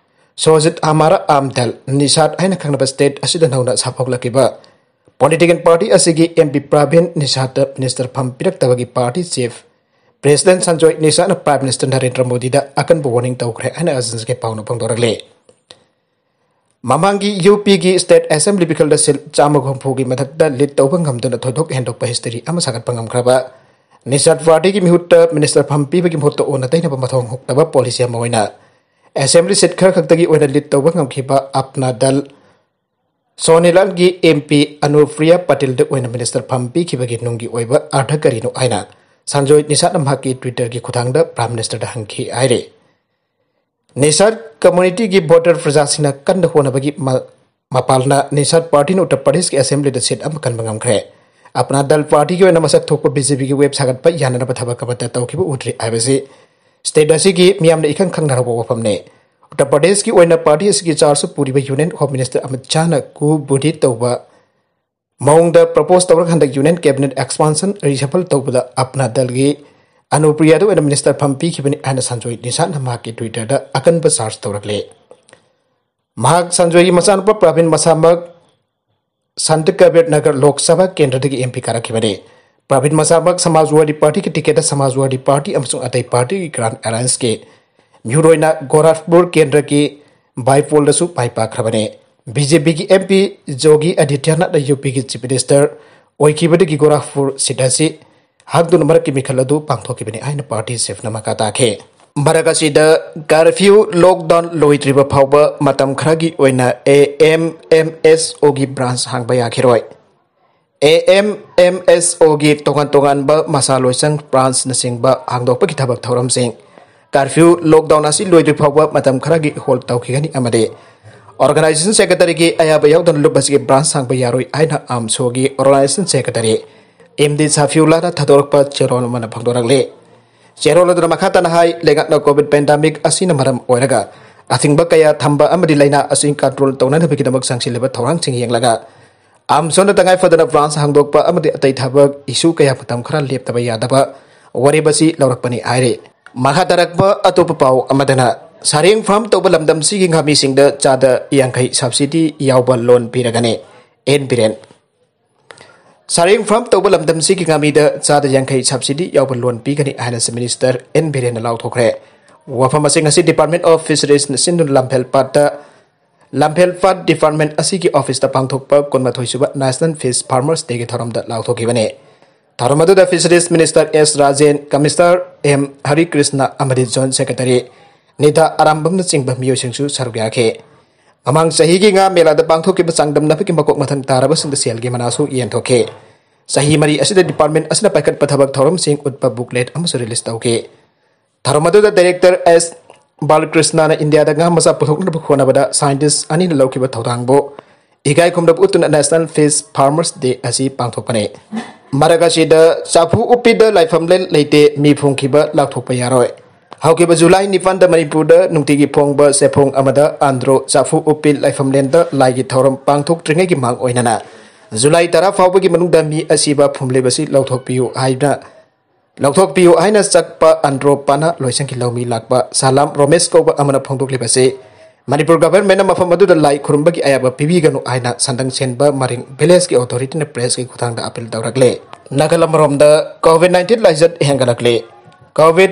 ꯁꯣꯖꯤꯠ ꯍꯃꯥꯔꯥ ꯑꯥꯝ ꯗꯜ, ꯅꯤꯁꯥꯗ ꯍꯥꯏꯅ ꯈꯪꯅꯕ ꯁ꯭ꯇꯦꯠ ꯑꯁꯤꯗ ꯅꯧꯅ ꯁꯥꯐꯣꯛꯂꯛꯈꯤꯕ ꯄꯣꯂꯤꯇꯤꯀꯦꯜ ꯄꯥꯔꯇꯤ ꯑꯁꯤꯒꯤ M P Praveen Nishad minister ꯐꯝ ꯄꯤꯔꯛꯇꯕꯒꯤ ꯄꯥꯔꯇꯤ ꯆꯤꯐ ꯄ꯭ꯔꯦꯁꯤꯗꯦꯟꯠ ꯁꯟꯖꯣꯏ ꯅꯤꯁꯥꯅ ꯄ꯭ꯔꯥꯏꯝ ꯃꯤꯅꯤꯁꯇꯔ ꯅꯔꯦꯟꯗ꯭ꯔ ꯃꯣꯗꯤꯗ ꯑꯀꯟꯕ ꯋꯥꯔꯅꯤꯡ ꯇꯧꯈ꯭ꯔꯦ ꯍꯥꯏꯅ ꯑꯦꯖꯦꯟꯁꯤꯒꯤ ꯄꯥꯎꯅ ꯐꯣꯡꯗꯣꯔꯛꯂꯤ꯫ ꯃꯃꯥꯡꯒꯤ ꯌꯨ ꯄꯤꯒꯤ ꯁ꯭ꯇꯦꯠ ꯑꯦꯁꯦꯝꯕ꯭ꯂꯤ ꯃꯤꯈꯜꯗ ꯁꯤꯠ ꯆꯥꯝꯃꯒ ꯍꯨꯝꯐꯨꯒꯤ ꯃꯊꯛꯇ ꯂꯤꯗ ꯇꯧꯕ ꯉꯝꯗꯨꯅ ꯊꯣꯏꯗꯣꯛ ꯍꯦꯟꯗꯣꯛꯄ ꯍꯤꯁꯇꯔꯤ ꯑꯃ ꯁꯥꯒꯠꯄ ꯉꯝꯈ꯭ꯔꯕ ꯅꯤꯁꯥꯗ ꯄꯥꯔꯇꯤꯒꯤ ꯃꯤꯍꯨꯠꯇ ꯃꯤꯅꯤꯁꯇꯔ ꯐꯝ ꯄꯤꯕꯒꯤ ꯃꯍꯨꯠꯇ ꯑꯣꯟꯅ ꯇꯩꯅꯕ ꯃꯊꯧ ꯍꯨꯛꯇꯕ ꯄꯣꯂꯤꯁꯤ ꯑꯃ ꯑꯣꯏꯅ ꯑꯦꯁꯦꯝꯕ꯭ꯂꯤ ꯁꯤꯠ ꯈꯔ ꯈꯛꯇꯒꯤ ꯑꯣꯏꯅ ꯂꯤꯗ ꯇꯧꯕ ꯉꯝꯈꯤꯕ ꯑꯞꯅꯥ ꯗꯜ ꯁꯣꯅꯤꯂꯥꯜꯒꯤ ꯑꯦꯝ ꯄꯤ ꯑꯅꯨꯄ꯭ꯔꯤꯌꯥ ꯄꯇꯤꯜꯗ ꯑꯣꯏꯅ ꯃꯤꯅꯤꯁꯇꯔ ꯐꯝ ꯄꯤꯈꯤꯕꯒꯤ ꯅꯨꯡꯒꯤ ꯑꯣꯏꯕ ꯑꯥꯔꯊ ꯀꯔꯤꯅꯣ ꯍꯥꯏꯅ ꯁꯟꯖꯣꯏ ꯅꯤꯁꯥꯠꯅ ꯃꯍꯥꯛꯀꯤ ꯇ꯭ꯋꯤꯇꯔꯒꯤ ꯈꯨꯠꯊꯥꯡꯗ ꯄ꯭ꯔꯥꯏꯝ ꯃꯤꯅꯤꯁꯇꯔꯗ ꯍꯪꯈꯤ ꯍꯥꯏꯔꯤ꯫ ꯅꯤꯁꯥꯠ ꯀꯝꯃ꯭ꯌꯨꯅꯤꯇꯤꯒꯤ ꯚꯣꯇꯔ ꯄ꯭ꯔꯖꯥꯁꯤꯡꯅ ꯀꯟꯅ ꯍꯣꯠꯅꯕꯒꯤ ꯃ-, ꯃꯄꯥꯜꯅ ꯅꯤꯁꯥꯗ ꯄꯥꯔꯇꯤꯅ ꯎꯠꯇꯔ ꯄ꯭ꯔꯗꯦꯁꯀꯤ ꯑꯦꯁꯦꯝꯕ꯭ꯂꯤꯗ ꯁꯤꯠ ꯑꯃ ꯀꯟꯕ ꯉꯝꯈ꯭ꯔꯦ꯫ ꯑꯞꯅꯥ ꯗꯜ ꯄꯥꯔꯇꯤꯒꯤ ꯑꯣꯏꯅ ꯃꯁꯛ ꯊꯣꯛꯄ ꯕꯤ ꯖꯦ ꯄꯤꯒꯤ ꯋꯦꯕ ꯁꯥꯒꯠꯄ ꯌꯥꯅꯅꯕ ꯊꯕꯛ ꯑꯃꯠꯇ ꯇꯧꯈꯤꯕ ꯎꯗ꯭ꯔꯤ ꯍꯥꯏꯕꯁꯤ ꯁ꯭ꯇꯦꯠ ꯑꯁꯤꯒꯤ ꯃꯤꯌꯥꯝꯅ ꯏꯈꯪ ꯈꯪꯅꯔꯕ ꯋꯥꯐꯝꯅꯤ꯫ ꯎꯠꯇꯔ ꯄ꯭ꯔꯗꯦꯁꯀꯤ ꯑꯣꯏꯅ ꯄꯥꯔꯇꯤ ꯑꯁꯤꯒꯤ ꯆꯥꯔꯖ ꯄꯨꯔꯤꯕ ꯌꯨꯅꯤꯌꯟ ꯍꯣꯝ ꯃꯤꯅꯤꯁꯇꯔ ꯑꯃꯤꯠ ꯁꯥꯍꯅ ꯀꯨ ꯕꯨꯗꯤ ꯇꯧꯕ ꯃꯑꯣꯡꯗ ꯄ꯭ꯔꯄꯣꯖ ꯇꯧꯔꯒ ꯍꯟꯗꯛ ꯌꯨꯅꯤꯌꯟ ꯀꯦꯕꯤꯅꯦꯠ ꯑꯦꯛꯁꯄꯥꯟꯁꯟ ꯔꯤꯁꯐꯜ ꯇꯧꯕꯗ ꯑꯞꯅꯥ ꯗꯜꯒꯤ ꯑꯅꯨꯄ꯭ꯔꯤꯌꯥꯗ ꯑꯣꯏꯅ ꯃꯤꯅꯤꯁꯇꯔ ꯐꯝ ꯄꯤꯈꯤꯕꯅꯤ ꯍꯥꯏꯅ ꯁꯟꯖꯣꯏ ꯅꯤꯁꯥꯠꯅ ꯃꯍꯥꯛꯀꯤ ꯇ꯭ꯋꯤꯇꯔꯗ ꯑꯀꯟꯕ ꯆꯥꯔꯖ ꯇꯧꯔꯛꯂꯦ꯫ ꯃꯍꯥꯛ ꯁꯟꯖꯣꯏꯒꯤ ꯃꯆꯥꯅꯨꯄꯥ ꯄ꯭ꯔꯕꯤꯟ ꯃꯁꯥꯃꯛ ꯁꯟꯇ ꯀꯕꯤꯔ ꯅꯒꯔ ꯂꯣꯛ ꯁꯚꯥ ꯀꯦꯟꯗ꯭ꯔꯗꯒꯤ ꯑꯦꯝ ꯄꯤ ꯀꯥꯔꯛꯈꯤꯕꯅꯤ꯫ ꯄ꯭ꯔꯕꯤꯟ ꯃꯁꯥꯃꯛ ꯁꯃꯥꯖꯋꯥꯗꯤ ꯄꯥꯔꯇꯤꯒꯤ ꯇꯤꯀꯦꯠꯇ ꯁꯃꯥꯖꯋꯥꯗꯤ ꯄꯥꯔꯇꯤ ꯑꯃꯁꯨꯡ ꯑꯇꯩ ꯄꯥꯔꯇꯤꯒꯤ ꯒ꯭ꯔꯥꯟ ꯑꯦꯂꯥꯌꯟꯁꯀꯤ ꯃꯤꯍꯨꯠ ꯑꯣꯏꯅ ꯒꯣꯔꯥꯈꯄꯨꯔ ꯀꯦꯟꯗ꯭ꯔꯒꯤ ꯕꯥꯏꯄꯣꯜꯗꯁꯨ ꯃꯥꯏ ꯄꯥꯛꯈ꯭ꯔꯕꯅꯤ꯫ ꯕꯤ ꯖꯦ ꯄꯤꯒꯤ ꯑꯦꯝ ꯄꯤ ꯖꯣꯒꯤ ꯑꯗꯤꯇ꯭ꯌꯅꯥꯊꯅ ꯌꯨ ꯄꯤꯒꯤ ꯆꯤꯐ ꯃꯤꯅꯤꯁꯇꯔ ꯑꯣꯏꯈꯤꯕꯗꯒꯤ ꯒꯣꯔꯥꯈꯄꯨꯔ ꯁꯤꯠ ꯑꯁꯤ ꯍꯥꯡꯗꯨꯅ ꯃꯔꯛꯀꯤ ꯃꯤꯈꯜ ꯑꯗꯨ ꯄꯥꯡꯊꯣꯛꯈꯤꯕꯅꯤ ꯍꯥꯏꯅ ꯄꯥꯔꯇꯤ ꯆꯤꯐꯅ ꯃꯈꯥ ꯇꯥꯈꯤ꯫ ꯃꯔꯛ ꯑꯁꯤꯗ ꯀꯔꯐ꯭ꯌꯨ ꯂꯣꯛꯗꯥꯎꯟ ꯂꯣꯏꯗ꯭ꯔꯤꯕ ꯐꯥꯎꯕ ꯃꯇꯝ ꯈꯔꯒꯤ ꯑꯣꯏꯅ ꯑꯦ ꯑꯦꯝ ꯑꯦꯝ ꯑꯦꯁ ꯑꯣꯒꯤ ꯕ꯭ꯔꯥꯟꯁ ꯍꯥꯡꯕ ꯌꯥꯈꯤꯔꯣꯏ꯫ ꯑꯦ ꯑꯦꯝ ꯑꯦꯝ ꯑꯦꯁ ꯑꯣꯒꯤ ꯇꯣꯉꯥꯟ ꯇꯣꯉꯥꯟꯕ ꯃꯁꯥ ꯂꯣꯏꯁꯪ, ꯕ꯭ꯔꯥꯟꯁꯅꯆꯤꯡꯕ ꯍꯥꯡꯗꯣꯛꯄꯒꯤ ꯊꯕꯛ ꯊꯧꯔꯝꯁꯤꯡ ꯀꯔꯐ꯭ꯌꯨ ꯂꯣꯛꯗꯥꯎꯟ ꯑꯁꯤ ꯂꯣꯏꯗ꯭ꯔꯤ ꯐꯥꯎꯕ ꯃꯇꯝ ꯈꯔꯒꯤ ꯍꯣꯜ ꯇꯧꯈꯤꯒꯅꯤ ꯑꯃꯗꯤ ꯑꯣꯔꯒꯅꯥꯏꯖꯦꯁꯟ ꯁꯦꯀ꯭ꯔꯦꯇꯔꯤꯒꯤ ꯑꯌꯥꯕ ꯌꯥꯎꯗꯅ ꯂꯨꯞ ꯑꯁꯤꯒꯤ ꯕ꯭ꯔꯥꯟꯁ ꯍꯥꯡꯕ ꯌꯥꯔꯣꯏ ꯍꯥꯏꯅ ꯑꯥꯝꯁꯣꯒꯤ ꯑꯣꯔꯒꯅꯥꯏꯖꯦꯁꯟ ꯁꯦꯀ꯭ꯔꯦꯇꯔꯤ ꯑꯦꯝ ꯗꯤ ꯁꯥꯐꯤꯎꯂꯥꯅ ꯊꯥꯗꯣꯔꯛꯄ ꯆꯦꯔꯣꯜ ꯑꯃꯅ ꯐꯣꯡꯗꯣꯔꯛꯂꯤ꯫ ꯆꯦꯔꯣꯜ ꯑꯗꯨꯅ ꯃꯈꯥ ꯇꯥꯅ ꯍꯥꯏ, ꯂꯩꯉꯥꯛꯅ ꯀꯣꯚꯤꯗ ꯄꯦꯟꯗꯥꯃꯤꯛ ꯑꯁꯤꯅ ꯃꯔꯝ ꯑꯣꯏꯔꯒ ꯑꯊꯤꯡꯕ ꯀꯌꯥ ꯊꯝꯕ ꯑꯃꯗꯤ ꯂꯥꯏꯅꯥ ꯑꯁꯤ ꯀꯟꯇ꯭ꯔꯣꯜ ꯇꯧꯅꯅꯕꯒꯤꯗꯃꯛ ꯆꯪꯁꯤꯜꯂꯤꯕ ꯊꯧꯔꯥꯡꯁꯤꯡ ꯌꯦꯡꯂꯒ ꯑꯥꯝꯁꯣꯅ ꯇꯉꯥꯏ ꯐꯗꯅ ꯕ꯭ꯔꯥꯟꯁ ꯍꯥꯡꯗꯣꯛꯄ ꯑꯃꯗꯤ ꯑꯇꯩ ꯊꯕꯛ ꯏꯁꯨ ꯀꯌꯥ ꯃꯇꯝ ꯈꯔ ꯂꯦꯞꯇꯕ ꯌꯥꯗꯕ ꯋꯥꯔꯦꯞ ꯑꯁꯤ ꯂꯧꯔꯛꯄꯅꯤ ꯍꯥꯏꯔꯤ꯫ ꯃꯈꯥ ꯇꯥꯔꯛꯄ ꯑꯇꯣꯞꯄ ꯄꯥꯎ ꯑꯃꯗꯅ ꯁꯥꯔꯦꯡ ꯐꯥꯔꯝ ꯇꯧꯕ ꯂꯝꯗꯝꯁꯤꯒꯤ ꯉꯥꯃꯤꯁꯤꯡꯗ ꯆꯥꯗ ꯌꯥꯡꯈꯩ ꯁꯕꯁꯤꯗꯤ ꯌꯥꯎꯕ ꯂꯣꯟ ꯄꯤꯔꯒꯅꯤ꯫ ꯑꯦꯟ ꯕꯤꯔꯦꯟ꯫ ꯁꯥꯔꯦꯡ ꯐꯥꯔꯝ ꯇꯧꯕ ꯂꯝꯗꯝꯁꯤꯒꯤ ꯉꯥꯃꯤꯗ ꯆꯥꯗ ꯌꯥꯡꯈꯩ ꯁꯕꯁꯤꯗꯤ ꯌꯥꯎꯕ ꯂꯣꯟ ꯄꯤꯒꯅꯤ ꯍꯥꯏꯅ ꯆꯤꯐ ꯃꯤꯅꯤꯁꯇꯔ ꯑꯦꯟ ꯕꯤꯔꯦꯟꯅ ꯂꯥꯎꯊꯣꯛꯈ꯭ꯔꯦ꯫ ꯋꯥꯐꯝ ꯑꯁꯤ ꯉꯁꯤ ꯗꯤꯄꯥꯔꯠꯃꯦꯟ ꯑꯣꯐ ꯐꯤꯁꯔꯤꯁꯅ ꯁꯤꯟꯗꯨꯅ ꯂꯝꯐꯦꯜ ꯄꯥꯠꯇ, ꯂꯝꯐꯦꯜ ꯄꯥꯠ ꯗꯤꯄꯥꯔꯠꯃꯦꯟ ꯑꯁꯤꯒꯤ ꯑꯣꯐꯤꯁꯇ ꯄꯥꯡꯊꯣꯛꯄ ꯀꯨꯟꯃꯥꯊꯣꯏꯁꯨꯕ ꯅꯦꯁꯅꯦꯜ ꯐꯤꯁ ꯐꯥꯔꯃꯔꯁ ꯗꯦꯒꯤ ꯊꯧꯔꯝꯗ ꯂꯥꯎꯊꯣꯛꯈꯤꯕꯅꯤ꯫ ꯊꯧꯔꯝ ꯑꯗꯨꯗ ꯐꯤꯁꯔꯤꯁ ꯃꯤꯅꯤꯁꯇꯔ ꯑꯦꯁ ꯔꯥꯖꯦꯟ, ꯀꯃꯤꯁꯅꯔ ꯑꯦꯝ ꯍꯔꯤꯀ꯭ꯔꯤꯁꯅ ꯑꯃꯗꯤ ꯖꯣꯏꯟ ꯁꯦꯀ꯭ꯔꯦꯇꯔꯤ ꯅꯤꯇꯥ ꯑꯔꯥꯝꯕꯝꯅꯆꯤꯡꯕ ꯃꯤꯑꯣꯏꯁꯤꯡꯁꯨ ꯁꯔꯨꯛ ꯌꯥꯈꯤ꯫ ꯃꯃꯥꯡ ꯆꯍꯤꯒꯤ ꯉꯥ ꯃꯦꯂꯥꯗ ꯄꯥꯡꯊꯣꯛꯈꯤꯕ ꯆꯥꯡꯗꯝꯅꯕꯒꯤ ꯃꯀꯣꯛ ꯃꯊꯪ ꯇꯥꯔꯕꯁꯤꯡꯗ ꯁꯦꯜꯒꯤ ꯃꯅꯥꯁꯨ ꯌꯦꯟꯊꯣꯛꯈꯤ꯫ ꯆꯍꯤ ꯃꯔꯤ ꯑꯁꯤꯗ ꯗꯤꯄꯥꯔꯠꯃꯦꯟ ꯑꯁꯤꯅ ꯄꯥꯏꯈꯠꯄ ꯊꯕꯛ ꯊꯧꯔꯝꯁꯤꯡ ꯎꯠꯄ ꯕꯨꯛꯂꯦꯠ ꯑꯃꯁꯨ ꯔꯤꯂꯤꯖ ꯇꯧꯈꯤ꯫ ꯊꯧꯔꯝ ꯑꯗꯨꯗ ꯗꯥꯏꯔꯦꯛꯇꯔ ꯑꯦꯁ ꯕꯥꯂꯀ꯭ꯔꯤꯁꯅꯅ ꯏꯟꯗꯤꯌꯥꯗ ꯉꯥ ꯃꯆꯥ ꯄꯨꯊꯣꯛꯅꯕ ꯍꯣꯠꯅꯕꯗ ꯁꯥꯏꯟꯇꯤꯁ ꯑꯅꯤꯅ ꯂꯧꯈꯤꯕ ꯊꯧꯗꯥꯡꯕꯨ ꯏꯀꯥꯏ ꯈꯨꯝꯅꯕ ꯎꯠꯇꯨꯅ National Fish Farmers Day ꯑꯁꯤ ꯄꯥꯡꯊꯣꯛꯄꯅꯤ꯫ ꯃꯔꯛ ꯑꯁꯤꯗ ꯆꯥꯐꯨ ꯎꯞꯄꯤꯗ ꯂꯥꯏꯐꯝ ꯂꯩ-, ꯂꯩꯇꯦ, ꯃꯤ ꯐꯣꯡꯈꯤꯕ ꯂꯥꯎꯊꯣꯛꯄ ꯌꯥꯔꯣꯏ꯫ ꯍꯧꯈꯤꯕ ꯖꯨꯂꯥꯏ ꯅꯤꯄꯥꯟꯗ ꯃꯅꯤꯄꯨꯔꯗ ꯅꯨꯡꯇꯤꯒꯤ ꯐꯣꯡꯕ ꯆꯦꯐꯣꯡ ꯑꯃꯗ ꯑꯟꯗ꯭ꯔꯣ ꯆꯥꯐꯨ ꯎꯞꯄꯤ ꯂꯥꯏꯐꯝꯂꯦꯟꯗ ꯂꯥꯏꯒꯤ ꯊꯧꯔꯝ ꯄꯥꯡꯊꯣꯛꯇ꯭ꯔꯤꯉꯩꯒꯤ ꯃꯥꯡ ꯑꯣꯏꯅꯅ ꯖꯨꯂꯥꯏ ꯇꯔꯥ ꯐꯥꯎꯕꯒꯤ ꯃꯅꯨꯡꯗ ꯃꯤ ꯑꯁꯤꯕ ꯐꯨꯝꯂꯤꯕꯁꯤ ꯂꯧꯊꯣꯛꯄꯤꯌꯨ ꯍꯥꯏꯅ, ꯂꯧꯊꯣꯛꯄꯤꯌꯨ ꯍꯥꯏꯅ ꯆꯠꯄ ꯑꯟꯗ꯭ꯔꯣ ꯄꯥꯅ ꯂꯣꯏꯁꯪꯒꯤ ꯂꯧꯃꯤ ꯂꯥꯛꯄ ꯁꯥꯂꯥꯝ ꯔꯣꯃꯦꯁ ꯀꯧꯕ ꯑꯃꯅ ꯐꯣꯡꯗꯣꯛꯂꯤꯕꯁꯤ ꯃꯅꯤꯄꯨꯔ ꯒꯚꯔꯟꯃꯦꯟꯠꯅ ꯃꯐꯝ ꯑꯗꯨꯗ ꯂꯥꯏ ꯈꯨꯔꯨꯝꯕꯒꯤ ꯑꯌꯥꯕ ꯄꯤꯕꯤꯒꯅꯨ ꯍꯥꯏꯅ ꯁꯟꯗꯪ ꯁꯦꯟꯕ ꯃꯔꯤꯡ ꯚꯤꯂꯦꯖꯀꯤ ꯑꯣꯊꯣꯔꯤꯇꯤꯅ ꯄ꯭ꯔꯦꯁꯀꯤ ꯈꯨꯠꯊꯥꯡꯗ ꯑꯄꯤꯜ ꯇꯧꯔꯛꯂꯦ꯫ ꯅꯥꯀꯜ ꯑꯃꯔꯣꯝꯗ COVID nineteen ꯂꯥꯏꯆꯠ ꯍꯦꯟꯒꯠꯂꯛꯂꯦ꯫ COVID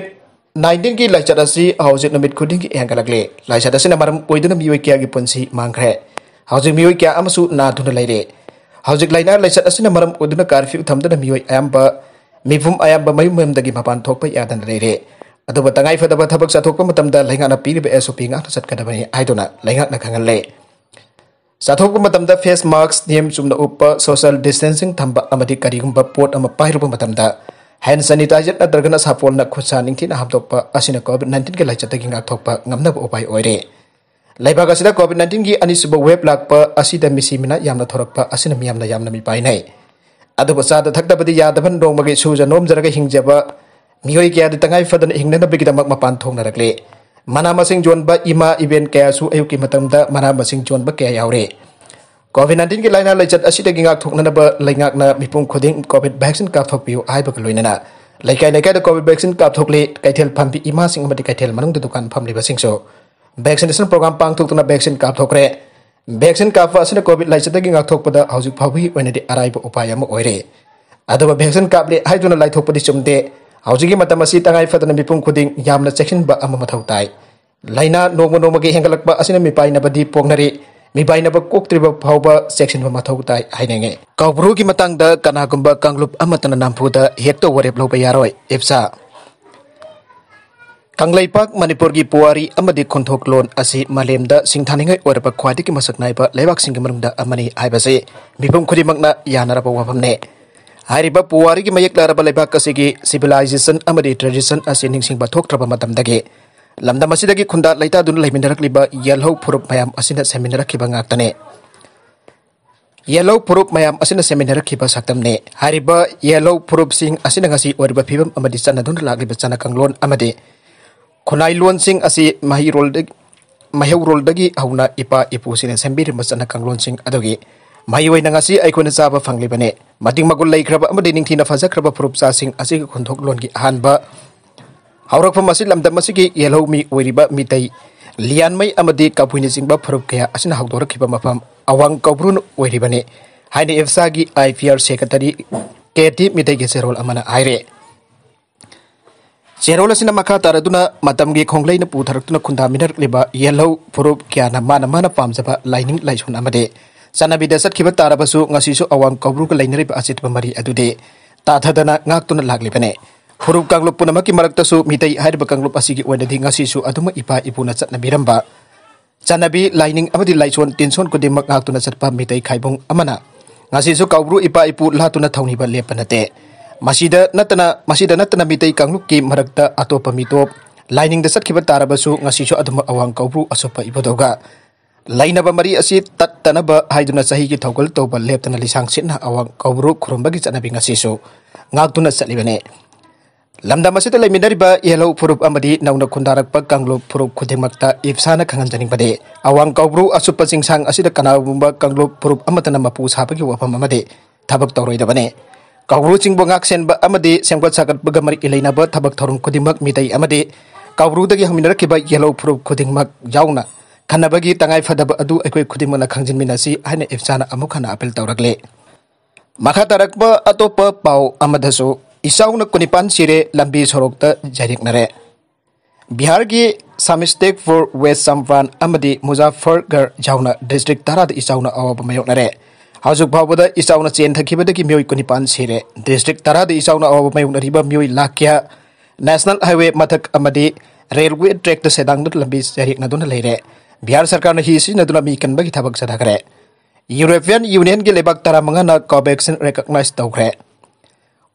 nineteenꯒꯤ ꯂꯥꯏꯆꯠ ꯑꯁꯤ ꯍꯧꯖꯤꯛ ꯅꯨꯃꯤꯠ ꯈꯨꯗꯤꯡꯒꯤ ꯍꯦꯟꯒꯠꯂꯛꯂꯦ꯫ ꯂꯥꯏꯆꯠ ꯑꯁꯤꯅ ꯃꯔꯝ ꯑꯣꯏꯗꯨꯅ ꯃꯤꯑꯣꯏ ꯀꯌꯥꯒꯤ ꯄꯨꯟꯁꯤ ꯃꯥꯡꯈ꯭ꯔꯦ꯫ ꯍꯧꯖꯤꯛ ꯃꯤꯑꯣꯏ ꯀꯌꯥ ꯑꯃꯁꯨ ꯅꯥꯗꯨꯅ ꯂꯩꯔꯦ꯫ ꯍꯧꯖꯤꯛ ꯂꯥꯏꯅꯥ ꯂꯥꯏꯆꯠ ꯑꯁꯤꯅ ꯃꯔꯝ ꯑꯣꯏꯗꯨꯅ ꯀꯥꯔꯐ꯭ꯌꯨ ꯊꯝꯗꯨꯅ ꯃꯤꯑꯣꯏ ꯑꯌꯥꯝꯕ, ꯃꯤꯄꯨꯝ ꯑꯌꯥꯝꯕ ꯃꯌꯨꯝ ꯃꯌꯨꯝꯗꯒꯤ ꯃꯄꯥꯟ ꯊꯣꯛꯄ ꯌꯥꯗꯅ ꯂꯩꯔꯦ꯫ ꯑꯗꯨꯕꯨ ꯇꯉꯥꯏ ꯐꯗꯕ ꯊꯕꯛ ꯆꯠꯊꯣꯛꯄ ꯃꯇꯝꯗ ꯂꯩꯉꯥꯛꯅ ꯄꯤꯔꯤꯕ SOP ꯉꯥꯛꯅ ꯆꯠꯀꯗꯕꯅꯤ ꯍꯥꯏꯗꯨꯅ ꯂꯩꯉꯥꯛꯅ ꯈꯪꯍꯜꯂꯦ꯫ ꯆꯠꯊꯣꯛꯄ ꯃꯇꯝꯗ face mask ꯅꯤꯌꯝ ꯆꯨꯝꯅ ꯎꯞꯄ, social distancing ꯊꯝꯕ ꯑꯃꯗꯤ ꯀꯔꯤꯒꯨꯝꯕ ꯄꯣꯠ ꯑꯃ ꯄꯥꯏꯔꯨꯕ ꯃꯇꯝꯗ hand sanitizer ꯅꯠꯇ꯭ꯔꯒꯅ ꯁꯥꯄꯣꯟꯅ ꯈꯨꯠ ꯁꯥ ꯅꯤꯡꯊꯤꯅ ꯍꯥꯝꯗꯣꯛꯄ ꯑꯁꯤꯅ COVID nineteenꯒꯤ ꯂꯥꯏꯆꯠꯇꯒꯤ ꯉꯥꯛꯊꯣꯛꯄ ꯉꯝꯅꯕ ꯎꯄꯥꯏ ꯑꯣꯏꯔꯦ꯫ ꯂꯩꯕꯥꯛ ꯑꯁꯤꯗ COVID nineteenꯒꯤ ꯑꯅꯤꯁꯨꯕ wave ꯂꯥꯛꯄ ꯑꯁꯤꯗ ꯃꯤꯁꯤ ꯃꯤꯅꯥ ꯌꯥꯝꯅ ꯊꯣꯔꯛꯄ ꯑꯁꯤꯅ ꯃꯤꯌꯥꯝꯅ ꯌꯥꯝꯅ ꯃꯤꯄꯥꯏꯅꯩ꯫ ꯑꯗꯨꯕꯨ ꯆꯥꯗ ꯊꯛꯇꯕꯗꯤ ꯌꯥꯗꯕ, ꯅꯣꯡꯃꯒꯤ ꯁꯨꯖ ꯅꯣꯝꯖꯔꯒ ꯍꯤꯡꯖꯕ ꯃꯤꯑꯣꯏ ꯀꯌꯥꯗꯤ ꯇꯉꯥꯏ ꯐꯗꯅ ꯍꯤꯡꯅꯅꯕꯒꯤꯗꯃꯛ ꯃꯄꯥꯟ ꯊꯣꯛꯅꯔꯛꯂꯦ꯫ ꯃꯅꯥ ꯃꯁꯤꯡ ꯌꯣꯟꯕ ꯏꯃꯥ ꯏꯕꯦꯟ ꯀꯌꯥꯁꯨ ꯑꯌꯨꯛꯀꯤ ꯃꯇꯝꯗ ꯃꯅꯥ ꯃꯁꯤꯡ ꯌꯣꯟꯕ ꯀꯌꯥ ꯌꯥꯎꯔꯦ꯫ COVID nineteenꯒꯤ ꯂꯥꯏꯅꯥ ꯂꯥꯏꯆꯠ ꯑꯁꯤꯗꯒꯤ ꯉꯥꯛꯊꯣꯛꯅꯅꯕ ꯂꯩꯉꯥꯛꯅ ꯃꯤꯄꯨꯝ ꯈꯨꯗꯤꯡ COVID vaccine ꯀꯥꯞꯊꯣꯛꯄꯤꯌꯨ ꯍꯥꯏꯕꯒ ꯂꯣꯏꯅꯅ ꯂꯩꯀꯥꯏ ꯂꯩꯀꯥꯏꯗ COVID vaccine ꯀꯥꯞꯊꯣꯛꯂꯦ꯫ ꯀꯩꯊꯦꯜ ꯐꯝꯕꯤ ꯏꯃꯥꯁꯤꯡ ꯑꯃꯗꯤ ꯀꯩꯊꯦꯜ ꯃꯅꯨꯡꯗ ꯗꯨꯀꯥꯟ ꯐꯝꯂꯤꯕꯁꯤꯡꯁꯨ vaccination program ꯄꯥꯡꯊꯣꯛꯇꯨꯅ vaccine ꯀꯥꯞꯊꯣꯛꯈ꯭ꯔꯦ꯫ Vaccine ꯀꯥꯞꯄ ꯑꯁꯤꯅ COVID ꯂꯥꯏꯆꯠꯇꯒꯤ ꯉꯥꯛꯊꯣꯛꯄꯗ ꯍꯧꯖꯤꯛ ꯐꯥꯎꯕꯒꯤ ꯑꯣꯏꯅꯗꯤ ꯑꯔꯥꯏꯕ ꯎꯄꯥꯏ ꯑꯃ ꯑꯣꯏꯔꯦ꯫ ꯑꯗꯨꯕꯨ vaccine ꯀꯥꯞꯂꯦ ꯍꯥꯏꯗꯨꯅ ꯂꯥꯏꯊꯣꯛꯄꯗꯤ ꯆꯨꯝꯗꯦ꯫ ꯍꯧꯖꯤꯛꯀꯤ ꯃꯇꯝ ꯑꯁꯤ ꯇꯉꯥꯏ ꯐꯗꯅ ꯃꯤꯄꯨꯝ ꯈꯨꯗꯤꯡ ꯌꯥꯝꯅ ꯆꯦꯛꯁꯤꯟꯕ ꯑꯃ ꯃꯊꯧ ꯇꯥꯏ꯫ ꯂꯥꯏꯅꯥ ꯅꯣꯡꯃ ꯅꯣꯡꯃꯒꯤ ꯍꯦꯟꯒꯠꯂꯛꯄ ꯑꯁꯤꯅ ꯃꯤꯄꯥꯏꯅꯕꯗꯤ ꯄꯣꯛꯅꯔꯤ꯫ ꯃꯤꯄꯥꯏꯅꯕ ꯀꯣꯛꯇ꯭ꯔꯤꯕ ꯐꯥꯎꯕ ꯆꯦꯛꯁꯤꯟꯕ ꯃꯊꯧ ꯇꯥꯏ ꯍꯥꯏꯅꯤꯡꯉꯤ꯫ ꯀꯧꯕ꯭ꯔꯨꯒꯤ ꯃꯇꯥꯡꯗ ꯀꯅꯥꯒꯨꯝꯕ ꯀꯥꯡꯂꯨꯞ ꯑꯃꯠꯇꯅ ꯅꯝꯐꯨꯗ ꯍꯦꯛꯇ ꯋꯥꯔꯦꯞ ꯂꯧꯕ ꯌꯥꯔꯣꯏ꯫ ꯏꯞꯁꯥ꯫ ꯀꯪꯂꯩꯄꯥꯛ ꯃꯅꯤꯄꯨꯔꯒꯤ ꯄꯨꯋꯥꯔꯤ ꯑꯃꯗꯤ ꯈꯨꯟꯊꯣꯛꯂꯣꯟ ꯑꯁꯤ ꯃꯥꯂꯦꯝꯗ ꯁꯤꯡꯊꯥꯅꯤꯡꯉꯥꯏ ꯑꯣꯏꯔꯕ ꯈ꯭ꯋꯥꯏꯗꯒꯤ ꯃꯁꯛ ꯅꯥꯏꯕ ꯂꯩꯕꯥꯛꯁꯤꯡꯒꯤ ꯃꯅꯨꯡꯗ ꯑꯃꯅꯤ ꯍꯥꯏꯕꯁꯤ ꯃꯤꯄꯨꯝ ꯈꯨꯗꯤꯡꯃꯛꯅ ꯌꯥꯅꯔꯕ ꯋꯥꯐꯝꯅꯤ꯫ ꯍꯥꯏꯔꯤꯕ ꯄꯨꯋꯥꯔꯤꯒꯤ ꯃꯌꯦꯛ ꯂꯩꯔꯕ ꯂꯩꯕꯥꯛ ꯑꯁꯤꯒꯤ civilization ꯑꯃꯗꯤ tradition ꯑꯁꯤ ꯅꯤꯡꯁꯤꯡꯕ ꯊꯣꯛꯇ꯭ꯔꯕ ꯃꯇꯝꯗꯒꯤ ꯂꯝꯗꯝ ꯑꯁꯤꯗꯒꯤ ꯈꯨꯟꯗꯥ ꯂꯩꯇꯥꯗꯨꯅ ꯂꯩꯃꯤꯟꯅꯔꯛꯂꯤꯕ ꯌꯦꯜꯍꯧ ꯐꯨꯔꯨꯞ ꯃꯌꯥꯝ ꯑꯁꯤꯅ ꯁꯦꯝꯃꯤꯟꯅꯔꯛꯈꯤꯕ ꯉꯥꯛꯇꯅꯤ꯫ ꯌꯦꯜꯍꯧ ꯐꯨꯔꯨꯞ ꯃꯌꯥꯝ ꯑꯁꯤꯅ ꯁꯦꯝꯃꯤꯟꯅꯔꯛꯈꯤꯕ ꯁꯛꯇꯝꯅꯤ꯫ ꯍꯥꯏꯔꯤꯕ ꯌꯦꯜꯍꯧ ꯐꯨꯔꯨꯞꯁꯤꯡ ꯑꯁꯤꯅ ꯉꯁꯤ ꯑꯣꯏꯔꯤꯕ ꯐꯤꯕꯝ ꯑꯃꯗꯤ ꯆꯠꯅꯗꯨꯅ ꯂꯥꯛꯂꯤꯕ ꯆꯠꯅ ꯀꯥꯡꯂꯣꯟ ꯑꯃꯗꯤ ꯈꯨꯟꯅꯥꯏ ꯂꯣꯟꯁꯤꯡ ꯑꯁꯤ ꯃꯍꯩꯔꯣꯜꯗꯒꯤ ꯃꯩꯍꯧꯔꯣꯜꯗꯒꯤ ꯍꯧꯅ ꯏꯄꯥ ꯏꯄꯨꯁꯤꯡꯅ ꯁꯦꯝꯕꯤꯔꯝꯕ ꯆꯠꯅ ꯀꯥꯡꯂꯣꯟꯁꯤꯡ ꯑꯗꯨꯒꯤ ꯃꯍꯩ ꯑꯣꯏꯅ ꯉꯁꯤ ꯑꯩꯈꯣꯏꯅ ꯆꯥꯕ ꯐꯪꯂꯤꯕꯅꯤ꯫ ꯃꯇꯤꯛ ꯃꯒꯨꯟ ꯂꯩꯈ꯭ꯔꯕ ꯑꯃꯗꯤ ꯅꯤꯡꯊꯤꯅ ꯐꯖꯈ꯭ꯔꯕ ꯐꯨꯔꯨꯞ ꯆꯥꯁꯤꯡ ꯑꯁꯤꯒꯤ ꯈꯨꯟꯊꯣꯛꯂꯣꯟꯒꯤ ꯑꯍꯥꯟꯕ ꯍꯧꯔꯛꯐꯝ ꯑꯁꯤ ꯂꯝꯗꯝ ꯑꯁꯤꯒꯤ ꯌꯦꯜꯍꯧꯃꯤ ꯑꯣꯏꯔꯤꯕ ꯃꯤꯇꯩ, ꯂꯤꯌꯥꯟꯃꯩ ꯑꯃꯗꯤ ꯀꯕꯨꯏꯅꯆꯤꯡꯕ ꯐꯨꯔꯨꯞ ꯀꯌꯥ ꯑꯁꯤꯅ ꯍꯧꯗꯣꯔꯛꯈꯤꯕ ꯃꯐꯝ ꯑꯋꯥꯡ ꯀꯧꯕ꯭ꯔꯨꯅ ꯑꯣꯏꯔꯤꯕꯅꯤ ꯍꯥꯏꯅ ꯏꯞꯁꯥꯒꯤ IPR secretary KT ꯃꯤꯇꯩꯒꯤ ꯆꯦꯔꯣꯜ ꯑꯃꯅ ꯍꯥꯏꯔꯦ꯫ ꯆꯦꯔꯣꯜ ꯑꯁꯤꯅ ꯃꯈꯥ ꯇꯥꯔꯗꯨꯅ ꯃꯇꯝꯒꯤ ꯈꯣꯡꯂꯩꯅ ꯄꯨꯊꯔꯛꯇꯨꯅ ꯈꯨꯟꯗꯥꯃꯤꯟꯅꯔꯛꯂꯤꯕ ꯌꯦꯜꯍꯧ ꯐꯨꯔꯨꯞ ꯀꯌꯥꯅ ꯃꯥꯅ ꯃꯥꯅ ꯄꯥꯝꯖꯕ ꯂꯥꯏꯅꯤꯡ ꯂꯥꯏꯁꯣꯟ ꯑꯃꯗꯤ ꯆꯠꯅꯕꯤꯗ ꯆꯠꯈꯤꯕ ꯇꯥꯔꯕꯁꯨ ꯉꯁꯤꯁꯨ ꯑꯋꯥꯡ ꯀꯧꯕ꯭ꯔꯨꯒ ꯂꯩꯅꯔꯤꯕ ꯑꯆꯦꯠꯄ ꯃꯔꯤ ꯑꯗꯨꯗꯤ ꯇꯥꯊꯗꯅ ꯉꯥꯛꯇꯨꯅ ꯂꯥꯛꯂꯤꯕꯅꯤ꯫ ꯐꯨꯔꯨꯞ ꯀꯥꯡꯂꯨꯞ ꯄꯨꯝꯅꯃꯛꯀꯤ ꯃꯔꯛꯇꯁꯨ ꯃꯤꯇꯩ ꯍꯥꯏꯔꯤꯕ ꯀꯥꯡꯂꯨꯞ ꯑꯁꯤꯒꯤ ꯑꯣꯏꯅꯗꯤ ꯉꯁꯤꯁꯨ ꯑꯗꯨꯃꯛ ꯏꯄꯥ ꯏꯄꯨꯅ ꯆꯠꯅꯕꯤꯔꯝꯕ ꯆꯠꯅꯕꯤ, ꯂꯥꯏꯅꯤꯡ ꯑꯃꯗꯤ ꯂꯥꯏꯁꯣꯟ ꯇꯤꯟꯁꯣꯟ ꯈꯨꯗꯤꯡꯃꯛ ꯉꯥꯛꯇꯨꯅ ꯆꯠꯄ ꯃꯤꯇꯩ ꯈꯥꯏꯕꯨꯡ ꯑꯃꯅ ꯉꯁꯤꯁꯨ ꯀꯧꯕ꯭ꯔꯨ ꯏꯄꯥ ꯏꯄꯨ ꯂꯥꯠꯇꯨꯅ ꯊꯧꯅꯤꯕ ꯂꯦꯞꯄ ꯅꯠꯇꯦ꯫ ꯃꯁꯤꯗ ꯅꯠꯇꯅ, ꯃꯁꯤꯗ ꯅꯠꯇꯅ ꯃꯤꯇꯩ ꯀꯥꯡꯂꯨꯞꯀꯤ ꯃꯔꯛꯇ ꯑꯇꯣꯞꯄ ꯃꯤꯇꯣꯞ ꯂꯥꯏꯅꯤꯡꯗ ꯆꯠꯈꯤꯕ ꯇꯥꯔꯕꯁꯨ ꯉꯁꯤꯁꯨ ꯑꯗꯨꯃꯛ ꯑꯋꯥꯡ ꯀꯧꯕ꯭ꯔꯨ ꯑꯁꯨꯞꯄ ꯏꯕꯨꯙꯧꯒ ꯂꯩꯅꯕ ꯃꯔꯤ ꯑꯁꯤ ꯇꯠꯇꯅꯕ ꯍꯥꯏꯗꯨꯅ ꯆꯍꯤꯒꯤ ꯊꯧꯒꯜ ꯇꯧꯕ ꯂꯦꯞꯇꯅ ꯂꯤꯁꯥꯡ ꯁꯤꯠꯅ ꯑꯋꯥꯡ ꯀꯧꯕ꯭ꯔꯨ ꯈꯨꯔꯨꯝꯕꯒꯤ ꯆꯠꯅꯕꯤ ꯉꯁꯤꯁꯨ ꯉꯥꯛꯇꯨꯅ ꯆꯠꯂꯤꯕꯅꯤ꯫ ꯂꯝꯗꯝ ꯑꯁꯤꯗ ꯂꯩꯃꯤꯟꯅꯔꯤꯕ ꯌꯦꯜꯍꯧ ꯐꯨꯔꯨꯞ ꯑꯃꯗꯤ ꯅꯧꯅ ꯈꯨꯟꯗꯥꯔꯛꯄ ꯀꯥꯡꯂꯨꯞ ꯐꯨꯔꯨꯞ ꯈꯨꯗꯤꯡꯃꯛꯇ ꯏꯞꯁꯥꯅ ꯈꯪꯍꯟꯖꯅꯤꯡꯕꯗꯤ, ꯑꯋꯥꯡ ꯀꯧꯕ꯭ꯔꯨ ꯑꯆꯨꯞꯄ ꯆꯤꯡꯁꯥꯡ ꯑꯁꯤꯗ ꯀꯅꯥꯒꯨꯝꯕ ꯀꯥꯡꯂꯨꯞ ꯐꯨꯔꯨꯞ ꯑꯃꯠꯇꯅ ꯃꯄꯨ ꯁꯥꯕꯒꯤ ꯋꯥꯐꯝ ꯑꯃꯗꯤ ꯊꯕꯛ ꯇꯧꯔꯣꯏꯗꯕꯅꯤ꯫ ꯀꯧꯕ꯭ꯔꯨ ꯆꯤꯡꯕꯨ ꯉꯥꯛ ꯁꯦꯟꯕ ꯑꯃꯗꯤ ꯁꯦꯝꯒꯠ ꯁꯥꯒꯠꯄꯒ ꯃꯔꯤ ꯂꯩꯅꯕ ꯊꯕꯛ ꯊꯧꯔꯝ ꯈꯨꯗꯤꯡꯃꯛ ꯃꯤꯇꯩ ꯑꯃꯗꯤ ꯀꯧꯕ꯭ꯔꯨꯗꯒꯤ ꯍꯧꯃꯤꯟꯅꯔꯛꯈꯤꯕ ꯌꯦꯜꯍꯧ ꯐꯨꯔꯨꯞ ꯈꯨꯗꯤꯡꯃꯛ ꯌꯥꯎꯅ ꯈꯟꯅꯕꯒꯤ ꯇꯉꯥꯏ ꯐꯗꯕ ꯑꯗꯨ ꯑꯩꯈꯣꯏ ꯈꯨꯗꯤꯡꯃꯛꯅ ꯈꯪꯖꯤꯟꯃꯤꯟꯅꯁꯤ ꯍꯥꯏꯅ ꯏꯞꯁꯥꯅ ꯑꯃꯨꯛ ꯍꯟꯅ ꯑꯄꯤꯜ ꯇꯧꯔꯛꯂꯤ꯫ ꯃꯈꯥ ꯇꯥꯔꯛꯄ ꯑꯇꯣꯞꯄ ꯄꯥꯎ ꯑꯃꯗꯁꯨ, ꯏꯆꯥꯎꯅ ꯀꯨꯟꯅꯤꯄꯥꯟ ꯁꯤꯔꯦ, ꯂꯝꯕꯤ ꯁꯣꯔꯣꯛꯇ ꯌꯩꯔꯦꯛꯅꯔꯦ꯫ ꯕꯤꯍꯥꯔꯒꯤ ꯁꯥꯃꯤꯁꯇꯦꯛꯄꯨꯔ, ꯋꯦꯁ ꯆꯝꯄꯥꯔꯟ ꯑꯃꯗꯤ ꯃꯨꯖꯥꯐꯔꯒꯔ ꯌꯥꯎꯅ ꯗꯤꯁꯇ꯭ꯔꯤꯛ ꯇꯔꯥꯗ ꯏꯆꯥꯎꯅ ꯑꯋꯥꯕ ꯃꯥꯌꯣꯛꯅꯔꯦ꯫ ꯍꯧꯖꯤꯛ ꯐꯥꯎꯕꯗ ꯏꯆꯥꯎꯅ ꯆꯦꯟꯊꯈꯤꯕꯗꯒꯤ ꯃꯤꯑꯣꯏ ꯀꯨꯟꯅꯤꯄꯥꯟ ꯁꯤꯔꯦ꯫ ꯗꯤꯁꯇ꯭ꯔꯤꯛ ꯇꯔꯥꯗ ꯏꯆꯥꯎꯅ ꯑꯋꯥꯕ ꯃꯥꯌꯣꯛꯅꯔꯤꯕ ꯃꯤꯑꯣꯏ ꯂꯥꯈ ꯀꯌꯥ ꯅꯦꯁꯅꯦꯜ ꯍꯥꯏꯋꯦ ꯃꯊꯛ ꯑꯃꯗꯤ ꯔꯦꯜꯋꯦ ꯇ꯭ꯔꯦꯛꯇ ꯁꯦꯗꯥꯡꯗꯨꯅ ꯂꯝꯕꯤ ꯌꯩꯔꯦꯛꯅꯗꯨꯅ ꯂꯩꯔꯦ꯫ ꯕꯤꯍꯥꯔ ꯁꯔꯀꯥꯔꯅ ꯍꯤ ꯁꯤꯖꯤꯟꯅꯗꯨꯅ ꯃꯤ ꯀꯟꯕꯒꯤ ꯊꯕꯛ ꯆꯠꯊꯈ꯭ꯔꯦ꯫ ꯌꯨꯔꯣꯄꯤꯌꯟ ꯌꯨꯅꯤꯌꯟꯒꯤ ꯂꯩꯕꯥꯛ ꯇꯔꯥꯃꯉꯥꯅ ꯀꯣꯚꯦꯛꯁꯤꯟ ꯔꯦꯀꯛꯅꯥꯏꯖ ꯇꯧꯈ꯭ꯔꯦ꯫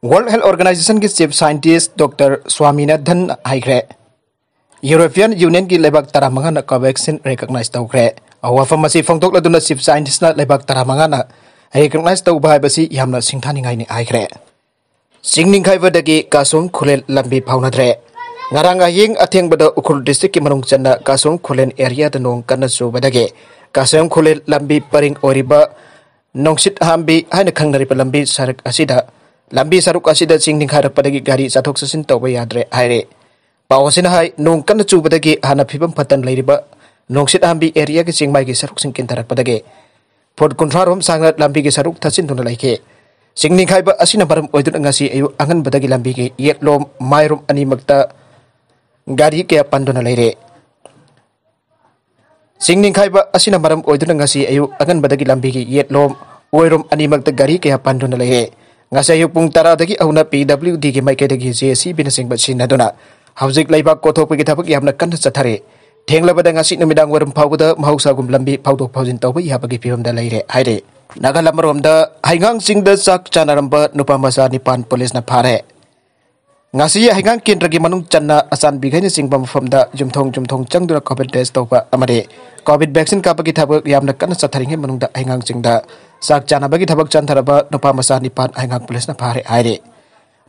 ꯋꯥꯔꯜꯗ ꯍꯦꯜꯊ ꯑꯣꯔꯒꯅꯥꯏꯖꯦꯁꯟꯒꯤ ꯆꯤꯐ ꯁꯥꯏꯟꯇꯤꯁ ꯗꯣꯛꯇꯔ ꯁ꯭ꯋꯥꯃꯤꯅꯥꯊꯟ ꯍꯥꯏꯈ꯭ꯔꯦ, ꯌꯨꯔꯣꯄꯤꯌꯟ ꯌꯨꯅꯤꯌꯟꯒꯤ ꯂꯩꯕꯥꯛ ꯇꯔꯥꯃꯉꯥꯅ ꯀꯣꯚꯦꯛꯁꯤꯟ ꯔꯤꯀꯣꯛꯅꯥꯏꯖ ꯇꯧꯈ꯭ꯔꯦ꯫ ꯋꯥꯐꯝ ꯑꯁꯤ ꯐꯣꯡꯗꯣꯛꯂꯗꯨꯅ ꯆꯤꯐ ꯁꯥꯏꯟꯇꯤꯁꯅ ꯂꯩꯕꯥꯛ ꯇꯔꯥꯃꯉꯥꯅ ꯔꯤꯀꯣꯛꯅꯥꯏꯖ ꯇꯧꯕ ꯍꯥꯏꯕꯁꯤ ꯌꯥꯝꯅ ꯁꯤꯡꯊꯥꯅꯤꯡꯉꯥꯏꯅꯤ ꯍꯥꯏꯈ꯭ꯔꯦ꯫ ꯆꯤꯡ ꯅꯤꯡꯈꯥꯏꯕꯗꯒꯤ ꯀꯥꯁꯣꯝ ꯈꯨꯂꯦꯟ ꯂꯝꯕꯤ ꯐꯥꯎꯅꯗ꯭ꯔꯦ꯫ ꯉꯔꯥꯡ ꯑꯍꯤꯡ ꯑꯊꯦꯡꯕꯗ ꯎꯈ꯭ꯔꯨꯜ ꯗꯤꯁꯇ꯭ꯔꯤꯛꯀꯤ ꯃꯅꯨꯡ ꯆꯟꯅ ꯀꯥꯁꯣꯝ ꯈꯨꯂꯦꯟ ꯑꯦꯔꯤꯌꯥꯗ ꯅꯣꯡ ꯀꯟꯅ ꯆꯨꯕꯗꯒꯤ ꯀꯥꯁꯣꯝ ꯈꯨꯂꯦꯟ ꯂꯝꯕꯤ ꯄꯔꯤꯡ ꯑꯣꯏꯔꯤꯕ ꯅꯣꯡꯁꯤꯠ ꯍꯥꯝꯕꯤ ꯍꯥꯏꯅ ꯈꯪꯅꯔꯤꯕ ꯂꯝꯕꯤ ꯁꯔꯨꯛ ꯑꯁꯤꯗ, ꯂꯝꯕꯤ ꯁꯔꯨꯛ ꯑꯁꯤꯗ ꯆꯤꯡ ꯅꯤꯡꯈꯥꯏꯔꯛꯄꯗꯒꯤ ꯒꯥꯔꯤ ꯆꯠꯊꯣꯛ ꯆꯠꯁꯤꯟ ꯇꯧꯕ ꯌꯥꯗ꯭ꯔꯦ ꯍꯥꯏꯔꯦ꯫ ꯄꯥꯎ ꯑꯁꯤꯅ ꯍꯥꯏ, ꯅꯣꯡ ꯀꯟꯅ ꯆꯨꯕꯗꯒꯤ ꯍꯥꯟꯅ ꯐꯤꯕꯝ ꯐꯠꯇꯅ ꯂꯩꯔꯤꯕ ꯅꯣꯡꯁꯤꯠ ꯍꯥꯝꯕꯤ ꯑꯦꯔꯤꯌꯥꯒꯤ ꯆꯤꯡꯃꯥꯏꯒꯤ ꯁꯔꯨꯛꯁꯤꯡ ꯀꯤꯟꯊꯔꯛꯄꯗꯒꯤ ꯐꯨꯠ ꯀꯨꯟꯊ꯭ꯔꯥ ꯔꯣꯝ ꯁꯥꯡꯅ ꯂꯝꯕꯤꯒꯤ ꯁꯔꯨꯛ ꯊꯠꯆꯤꯟꯗꯨꯅ ꯂꯩꯈꯤ꯫ ꯆꯤꯡ ꯅꯤꯡꯈꯥꯏꯕ ꯑꯁꯤꯅ ꯃꯔꯝ ꯑꯣꯏꯗꯨꯅ ꯉꯁꯤ ꯑꯌꯨꯛ ꯑꯉꯟꯕꯗꯒꯤ ꯂꯝꯕꯤꯒꯤ ꯌꯦꯠꯂꯣꯝ ꯃꯥꯏꯔꯣꯝ ꯑꯅꯤꯃꯛꯇ ꯒꯥꯔꯤ ꯀꯌꯥ ꯄꯟꯗꯨꯅ ꯂꯩꯔꯦ꯫ ꯆꯤꯡ ꯅꯤꯡꯈꯥꯏꯕ ꯑꯁꯤꯅ ꯃꯔꯝ ꯑꯣꯏꯗꯨꯅ ꯉꯁꯤ ꯑꯌꯨꯛ ꯑꯉꯟꯕꯗꯒꯤ ꯂꯝꯕꯤꯒꯤ ꯌꯦꯠꯂꯣꯝ ꯑꯣꯏꯔꯣꯝ ꯑꯅꯤꯃꯛꯇ ꯒꯥꯔꯤ ꯀꯌꯥ ꯄꯟꯗꯨꯅ ꯂꯩꯔꯦ꯫ ꯉꯁꯤ ꯑꯌꯨꯛ ꯄꯨꯡ ꯇꯔꯥꯗꯒꯤ ꯍꯧꯅ ꯄꯤ ꯗꯕ꯭ꯂꯤꯎ ꯗꯤꯒꯤ ꯃꯥꯏꯀꯩꯗꯒꯤ ꯖꯦ ꯁꯤ ꯕꯤꯅꯆꯤꯡꯕ ꯁꯤꯖꯤꯟꯅꯗꯨꯅ ꯍꯧꯖꯤꯛ ꯂꯩꯕꯥꯛ ꯀꯣꯊꯣꯛꯄꯒꯤ ꯊꯕꯛ ꯌꯥꯝꯅ ꯀꯟꯅ ꯆꯠꯊꯔꯤ꯫ ꯊꯦꯡꯂꯕꯗ ꯉꯁꯤ ꯅꯨꯃꯤꯗꯥꯡ ꯋꯥꯏꯔꯝ ꯐꯥꯎꯕꯗ ꯃꯍꯧꯁꯥꯒꯨꯝ ꯂꯝꯕꯤ ꯐꯥꯎꯗꯣꯛ ꯐꯥꯎꯖꯤꯟ ꯇꯧꯕ ꯌꯥꯕꯒꯤ ꯐꯤꯕꯝꯗ ꯂꯩꯔꯦ ꯍꯥꯏꯔꯤ꯫ ꯅꯥꯒꯥꯂꯝ ꯑꯃꯔꯣꯝꯗ ꯍꯩꯉꯥꯡ ꯆꯤꯡꯗ ꯆꯥꯛ ꯆꯥꯅꯔꯝꯕ ꯅꯨꯄꯥ ꯃꯆꯥ ꯅꯤꯄꯥꯟ ꯄꯨꯂꯤꯁꯅ ꯐꯥꯔꯦ꯫ ꯉꯁꯤ ꯍꯩꯉꯥꯡ ꯀꯦꯟꯗ꯭ꯔꯒꯤ ꯃꯅꯨꯡ ꯆꯟꯅ ꯑꯆꯥꯟꯕꯤꯈꯩꯅꯆꯤꯡꯕ ꯃꯐꯝꯗ ꯌꯨꯝꯊꯣꯡ ꯌꯨꯝꯊꯣꯡ ꯆꯪꯗꯨꯅ ꯀꯣꯚꯤꯗ ꯇꯦꯁ ꯇꯧꯕ ꯑꯃꯗꯤ ꯀꯣꯚꯤꯗ ꯚꯦꯛꯁꯤꯟ ꯀꯥꯞꯄꯒꯤ ꯊꯕꯛ ꯌꯥꯝꯅ ꯀꯟꯅ ꯆꯠꯊꯔꯤꯉꯩ ꯃꯅꯨꯡꯗ ꯍꯩꯉꯥꯡ ꯆꯤꯡꯗ ꯆꯥꯛ ꯆꯥꯅꯕꯒꯤ ꯊꯕꯛ ꯆꯟꯊꯔꯕ ꯅꯨꯄꯥ ꯃꯆꯥ ꯅꯤꯄꯥꯟ ꯍꯩꯉꯥꯡ ꯄꯨꯂꯤꯁꯅ ꯐꯥꯔꯦ ꯍꯥꯏꯔꯤ꯫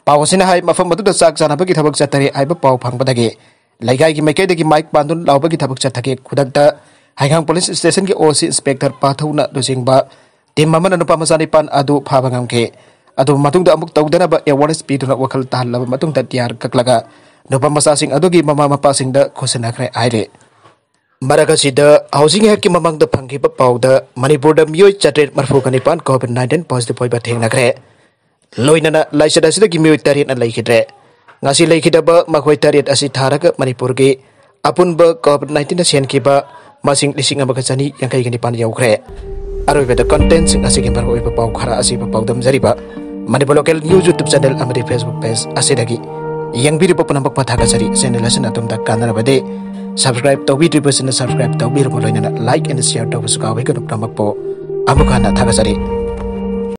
ꯄꯥꯎ ꯑꯁꯤꯅ ꯍꯥꯏ, ꯃꯐꯝ ꯑꯗꯨꯗ ꯆꯥꯛ ꯆꯥꯅꯕꯒꯤ ꯊꯕꯛ ꯆꯠꯊꯔꯤ ꯍꯥꯏꯕ ꯄꯥꯎ ꯐꯪꯕꯗꯒꯤ ꯂꯩꯀꯥꯏꯒꯤ ꯃꯥꯏꯀꯩꯗꯒꯤ ꯃꯥꯏꯛ ꯄꯥꯟꯗꯨꯅ ꯂꯥꯎꯕꯒꯤ ꯊꯕꯛ ꯆꯠꯊꯈꯤ꯫ ꯈꯨꯗꯛꯇ ꯍꯩꯉꯥꯡ ꯄꯨꯂꯤꯁ ꯁ꯭ꯇꯦꯁꯟꯒꯤ ꯑꯣ ꯁꯤ ꯏꯟꯁꯄꯦꯛꯇꯔ ꯄꯥꯊꯧꯅ ꯂꯨꯆꯤꯡꯕ ꯇꯤꯝ ꯑꯃꯅ ꯅꯨꯄꯥ ꯃꯆꯥ ꯅꯤꯄꯥꯟ ꯑꯗꯨ ꯐꯥꯕ ꯉꯝꯈꯤ꯫ ꯑꯗꯨ ꯃꯇꯨꯡꯗ ꯑꯃꯨꯛ ꯇꯧꯗꯅꯕ ꯑꯦꯋꯥꯔꯅꯦꯁ ꯄꯤꯗꯨꯅ ꯋꯥꯈꯜ ꯇꯥꯍꯜꯂꯕ ꯃꯇꯨꯡꯗ ꯇꯤꯌꯥꯔ ꯀꯛꯂꯒ ꯅꯨꯄꯥ ꯃꯆꯥꯁꯤꯡ ꯑꯗꯨꯒꯤ ꯃꯃꯥ ꯃꯄꯥꯁꯤꯡꯗ ꯈꯨꯠꯁꯤꯟꯅꯈ꯭ꯔꯦ ꯍꯥꯏꯔꯤ꯫ ꯃꯔꯛ ꯑꯁꯤꯗ ꯍꯧꯖꯤꯛ ꯉꯥꯏꯍꯥꯛꯀꯤ ꯃꯃꯥꯡꯗ ꯐꯪꯈꯤꯕ ꯄꯥꯎꯗ ꯃꯅꯤꯄꯨꯔꯗ ꯃꯤꯑꯣꯏ ꯆꯥꯇ꯭ꯔꯦꯠ ꯃꯔꯤꯐꯨꯒ ꯅꯤꯄꯥꯟ ꯀꯣꯚꯤꯗ ꯅꯥꯏꯟꯇꯤꯟ ꯄꯣꯖꯤꯇꯤꯚ ꯑꯣꯏꯕ ꯊꯦꯡꯅꯈ꯭ꯔꯦ꯫ ꯂꯣꯏꯅꯅ ꯂꯥꯏꯆꯠ ꯑꯁꯤꯗꯒꯤ ꯃꯤꯑꯣꯏ ꯇꯔꯦꯠꯅ ꯂꯩꯈꯤꯗ꯭ꯔꯦ꯫ ꯉꯁꯤ ꯂꯩꯈꯤꯗꯕ ꯃꯈꯣꯏ ꯇꯔꯦꯠ ꯑꯁꯤ ꯊꯥꯔꯒ ꯃꯅꯤꯄꯨꯔꯒꯤ ꯑꯄꯨꯟꯕ ꯀꯣꯚꯤꯗ ꯅꯥꯏꯟꯇꯤꯟꯅ ꯁꯦꯟꯈꯤꯕ ꯃꯁꯤꯡ ꯂꯤꯁꯤꯡ ꯑꯃꯒ ꯆꯅꯤ ꯌꯥꯡꯈꯩꯒ ꯅꯤꯄꯥꯟ ꯌꯧꯈ꯭ꯔꯦ꯫ ꯑꯔꯣꯏꯕꯗ ꯀꯟꯇꯦꯟꯁꯤꯡ ꯑꯁꯤꯒꯤ ꯃꯔꯨꯑꯣꯏꯕ ꯄꯥꯎ ꯈꯔ ꯑꯁꯤꯕꯨ ꯄꯥꯎꯗꯝꯖꯔꯤꯕ Manipur local news YouTube channel ꯑꯃꯗꯤ ꯐꯦꯁꯕꯨꯛ ꯄꯦꯖ ꯑꯁꯤꯗꯒꯤ ꯌꯦꯡꯕꯤꯔꯤꯕ ꯄꯨꯝꯅꯃꯛꯄꯨ ꯊꯥꯒꯠꯆꯔꯤ꯫ ꯆꯦꯅꯦꯜ ꯑꯁꯤꯅ ꯑꯗꯣꯝꯗ ꯀꯥꯟꯅꯔꯕꯗꯤ ꯁꯕꯁꯀ꯭ꯔꯥꯏꯕ ꯇꯧꯕꯤꯗ꯭ꯔꯤꯕꯁꯤꯡꯅ ꯁꯕꯁꯀ꯭ꯔꯥꯏꯕ ꯇꯧꯕꯤꯔꯕ, ꯂꯣꯏꯅꯅ ꯂꯥꯏꯛ ꯑꯦꯟ ꯁꯤꯌꯔ ꯇꯧꯕꯁꯨ ꯀꯥꯎꯕꯤꯒꯅꯨ ꯄꯨꯝꯅꯃꯛꯄꯨ꯫ ꯑꯃꯨꯛ ꯍꯟꯅ ꯊꯥꯒꯠꯆꯔꯤ꯫